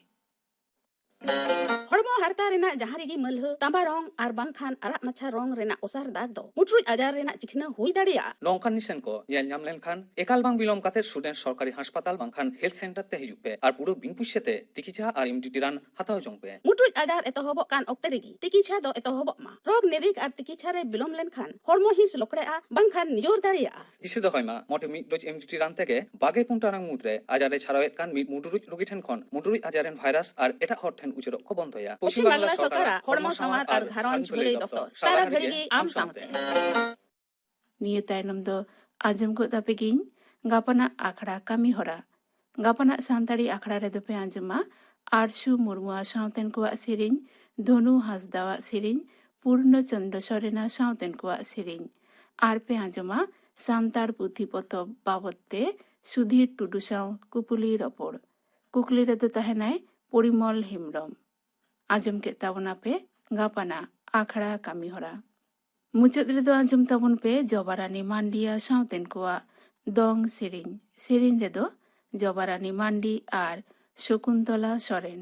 ᱦᱚᱲᱢᱚ ᱦᱟᱨᱛᱟ ᱨᱮᱱᱟᱜ ᱡᱟᱦᱟᱸ ᱨᱮᱜᱮ ᱢᱟᱹᱞᱦᱟᱹ, ᱛᱟᱸᱵᱟ ᱨᱚᱝ ᱟᱨ ᱵᱟᱝᱠᱷᱟᱱ ᱟᱨᱟᱜ ᱢᱟᱪᱷᱟ ᱨᱚᱝ ᱨᱮᱱᱟᱜ ᱚᱥᱟᱨ ᱫᱟᱜᱽ ᱫᱚ ᱢᱩᱴᱨᱩᱡ ᱟᱡᱟᱨ ᱨᱮᱱᱟᱜ ᱪᱤᱠᱷᱱᱟᱹ ᱦᱩᱭ ᱫᱟᱲᱮᱭᱟᱜᱼᱟ᱾ ᱱᱚᱝᱠᱟᱱ ᱱᱤᱥᱟᱹᱱ ᱠᱚ ᱧᱮᱞ ᱧᱟᱢ ᱞᱮᱱᱠᱷᱟᱱ ᱮᱠᱟᱞ ᱵᱟᱝ ᱵᱤᱞᱚᱢ ᱠᱟᱛᱮ ᱥᱩᱰᱮᱱ ᱥᱚᱨᱠᱟᱨᱤ ᱦᱟᱥᱯᱟᱛᱟᱞ ᱵᱟᱝᱠᱷᱟᱱ ᱦᱮᱞᱛᱷ ᱥᱮᱱᱴᱟᱨ ᱛᱮ ᱦᱤᱡᱩᱜ ᱯᱮ ᱟᱨ ᱯᱩᱨᱟᱹ ᱵᱤᱱ ᱯᱩᱭᱥᱟᱹ ᱛᱮ ᱛᱤᱠᱤᱪᱷᱟ ᱟᱨ ᱮᱢ ᱰᱤ ᱴᱤ ᱨᱟᱱ ᱦᱟᱛᱟᱣ ᱡᱚᱝ ᱯᱮ᱾ ᱢᱩᱴᱨᱩᱡ ᱟᱡᱟᱨ ᱮᱛᱚᱦᱚᱵᱚᱜ ᱠᱟᱱ ᱚᱠᱛᱮ ᱨᱮᱜᱮ ᱛᱤᱠᱤᱪᱷᱟ ᱫᱚ ᱮᱛᱚᱦᱚᱵᱚᱜ ᱢᱟ᱾ ᱨᱳᱜᱽ ᱱᱤᱨᱤᱠ ᱟᱨ ᱛᱤᱠᱤᱪᱷᱟ ᱨᱮ ᱵᱤᱞᱚᱢ ᱞᱮᱱᱠᱷᱟᱱ ᱦᱚᱲᱢᱚ ᱦᱤᱸᱥ ᱞᱚᱠᱲᱮᱜᱼᱟ, ᱵᱟᱝᱠᱷᱟᱱ ᱱᱤᱡᱚᱨ ᱫᱟᱲᱮᱭᱟᱜᱼᱟ᱾ ᱫᱤᱥᱟᱹ ᱫᱚᱦᱚᱭ ᱢᱟ, ᱢᱚᱴᱷᱮ ᱢᱤᱫ ᱰᱳᱡᱽ ᱮᱢ ᱰᱤ ᱴᱤ ᱨᱟᱱ ᱛᱮᱜᱮ ᱵᱟᱜᱮ ᱯᱩᱱ ᱴᱟᱲᱟᱝ ᱢᱩᱫᱽᱨᱮ ᱟᱡᱟᱨ ᱮ ᱪᱷᱟᱨᱟᱣᱮᱫ ᱠᱟᱱ ᱢᱤᱫ ᱢᱩᱰᱨᱩᱡ ᱨᱩᱜᱤ ᱴᱷᱮᱱ ᱠᱷᱚᱱ ᱢᱩᱰᱨᱩᱡ ᱟᱡᱟᱨ ᱨᱮᱱ ᱵᱷᱟᱭᱨᱟᱥ ᱟᱨ ᱮᱴᱟᱜ ᱦᱚᱲ ᱴᱷᱮᱱ ᱩᱪᱟᱹᱲᱚᱜ ᱠᱚ ᱵᱚᱱᱫᱚᱭᱟ᱾ ᱯᱚᱪᱷᱤᱢ ᱵᱟᱝᱞᱟ ᱥᱚᱨᱠᱟᱨᱟᱜ ᱦᱚᱲᱢᱚ ᱥᱟᱶᱟᱨ ᱟᱨ ᱜᱷᱟᱨᱚᱸᱡᱽ ᱵᱷᱟᱹᱞᱟᱹᱭ ᱫᱚᱯᱛᱚᱨ, ᱥᱟᱨᱟ ᱜᱷᱟᱹᱲᱤ ᱜᱮ ᱟᱢ ᱥᱟᱶᱛᱮ᱾ ᱱᱤᱭᱟᱹ ᱛᱟᱭᱱᱚᱢ ᱫᱚ ᱟᱸᱡᱚᱢ ᱜᱚᱫ ᱟᱯᱮ ᱜᱤᱧ ᱜᱟᱯᱟᱱᱟᱜ ᱟᱠᱷᱲᱟ ᱠᱟᱹᱢᱤ ᱦᱚᱨᱟ᱾ ᱜᱟᱯᱟᱱᱟᱜ ᱥᱟᱱᱛᱟᱲᱤ ᱟᱠᱷᱲᱟ ᱨᱮᱫᱚ ᱯᱮ ᱟᱸᱡᱚᱢᱟ ᱟᱨᱥᱩ ᱢᱩᱨᱢᱩᱣᱟᱜ ᱥᱟᱶᱛᱮᱱ ᱠᱚᱣᱟᱜ ᱥᱮᱨᱮᱧ, ᱫᱷᱚᱱᱩ ᱦᱟᱸᱥᱫᱟᱣᱟᱜ ᱥᱮᱨᱮᱧ, ᱯᱩᱨᱱᱚ ᱪᱚᱱᱫᱨᱚ ᱥᱚᱨᱮᱱᱟᱜ ᱥᱟᱶᱛᱮᱱ ᱠᱚᱣᱟᱜ ᱥᱮᱨᱮᱧ᱾ ᱟᱨ ᱯᱮ ᱟᱸᱡᱚᱢᱟ ᱥᱟᱱᱛᱟᱲ ᱯᱩᱛᱷᱤ ᱯᱚᱛᱚᱵ ᱵᱟᱵᱚᱫ ᱛᱮ ᱥᱩᱫᱷᱤᱨ ᱴᱩᱰᱩ ᱥᱟᱶ ᱠᱩᱯᱩᱞᱤ ᱨᱚᱯᱚᱲ᱾ ᱠᱩᱠᱞᱤ ᱨᱮᱫᱚ ᱛᱟᱦᱮᱱᱟᱭ ᱯᱚᱨᱤᱢᱚᱞ ᱦᱮᱢᱵᱨᱚᱢ᱾ ᱟᱸᱡᱚᱢ ᱠᱮᱫ ᱛᱟᱵᱚᱱᱟᱯᱮ ᱜᱟᱯᱟᱱᱟᱜ ᱟᱠᱷᱲᱟ ᱠᱟᱹᱢᱤ ᱦᱚᱨᱟ᱾ ᱢᱩᱪᱟᱹᱫ ᱨᱮᱫᱚ ᱟᱸᱡᱚᱢ ᱛᱟᱵᱚᱱ ᱯᱮ ᱡᱚᱵᱟᱨᱟᱱᱤ ᱢᱟᱱᱰᱤᱭᱟ ᱥᱟᱶᱛᱮᱱ ᱠᱚᱣᱟᱜ ᱫᱚᱝ ᱥᱮᱨᱮᱧ᱾ ᱥᱮᱨᱮᱧ ᱨᱮᱫᱚ ᱡᱚᱵᱟᱨᱟᱱᱤ ᱢᱟᱱᱰᱤ ᱟᱨ ᱥᱚᱠᱩᱱᱛᱚᱞᱟ ᱥᱚᱨᱮᱱ᱾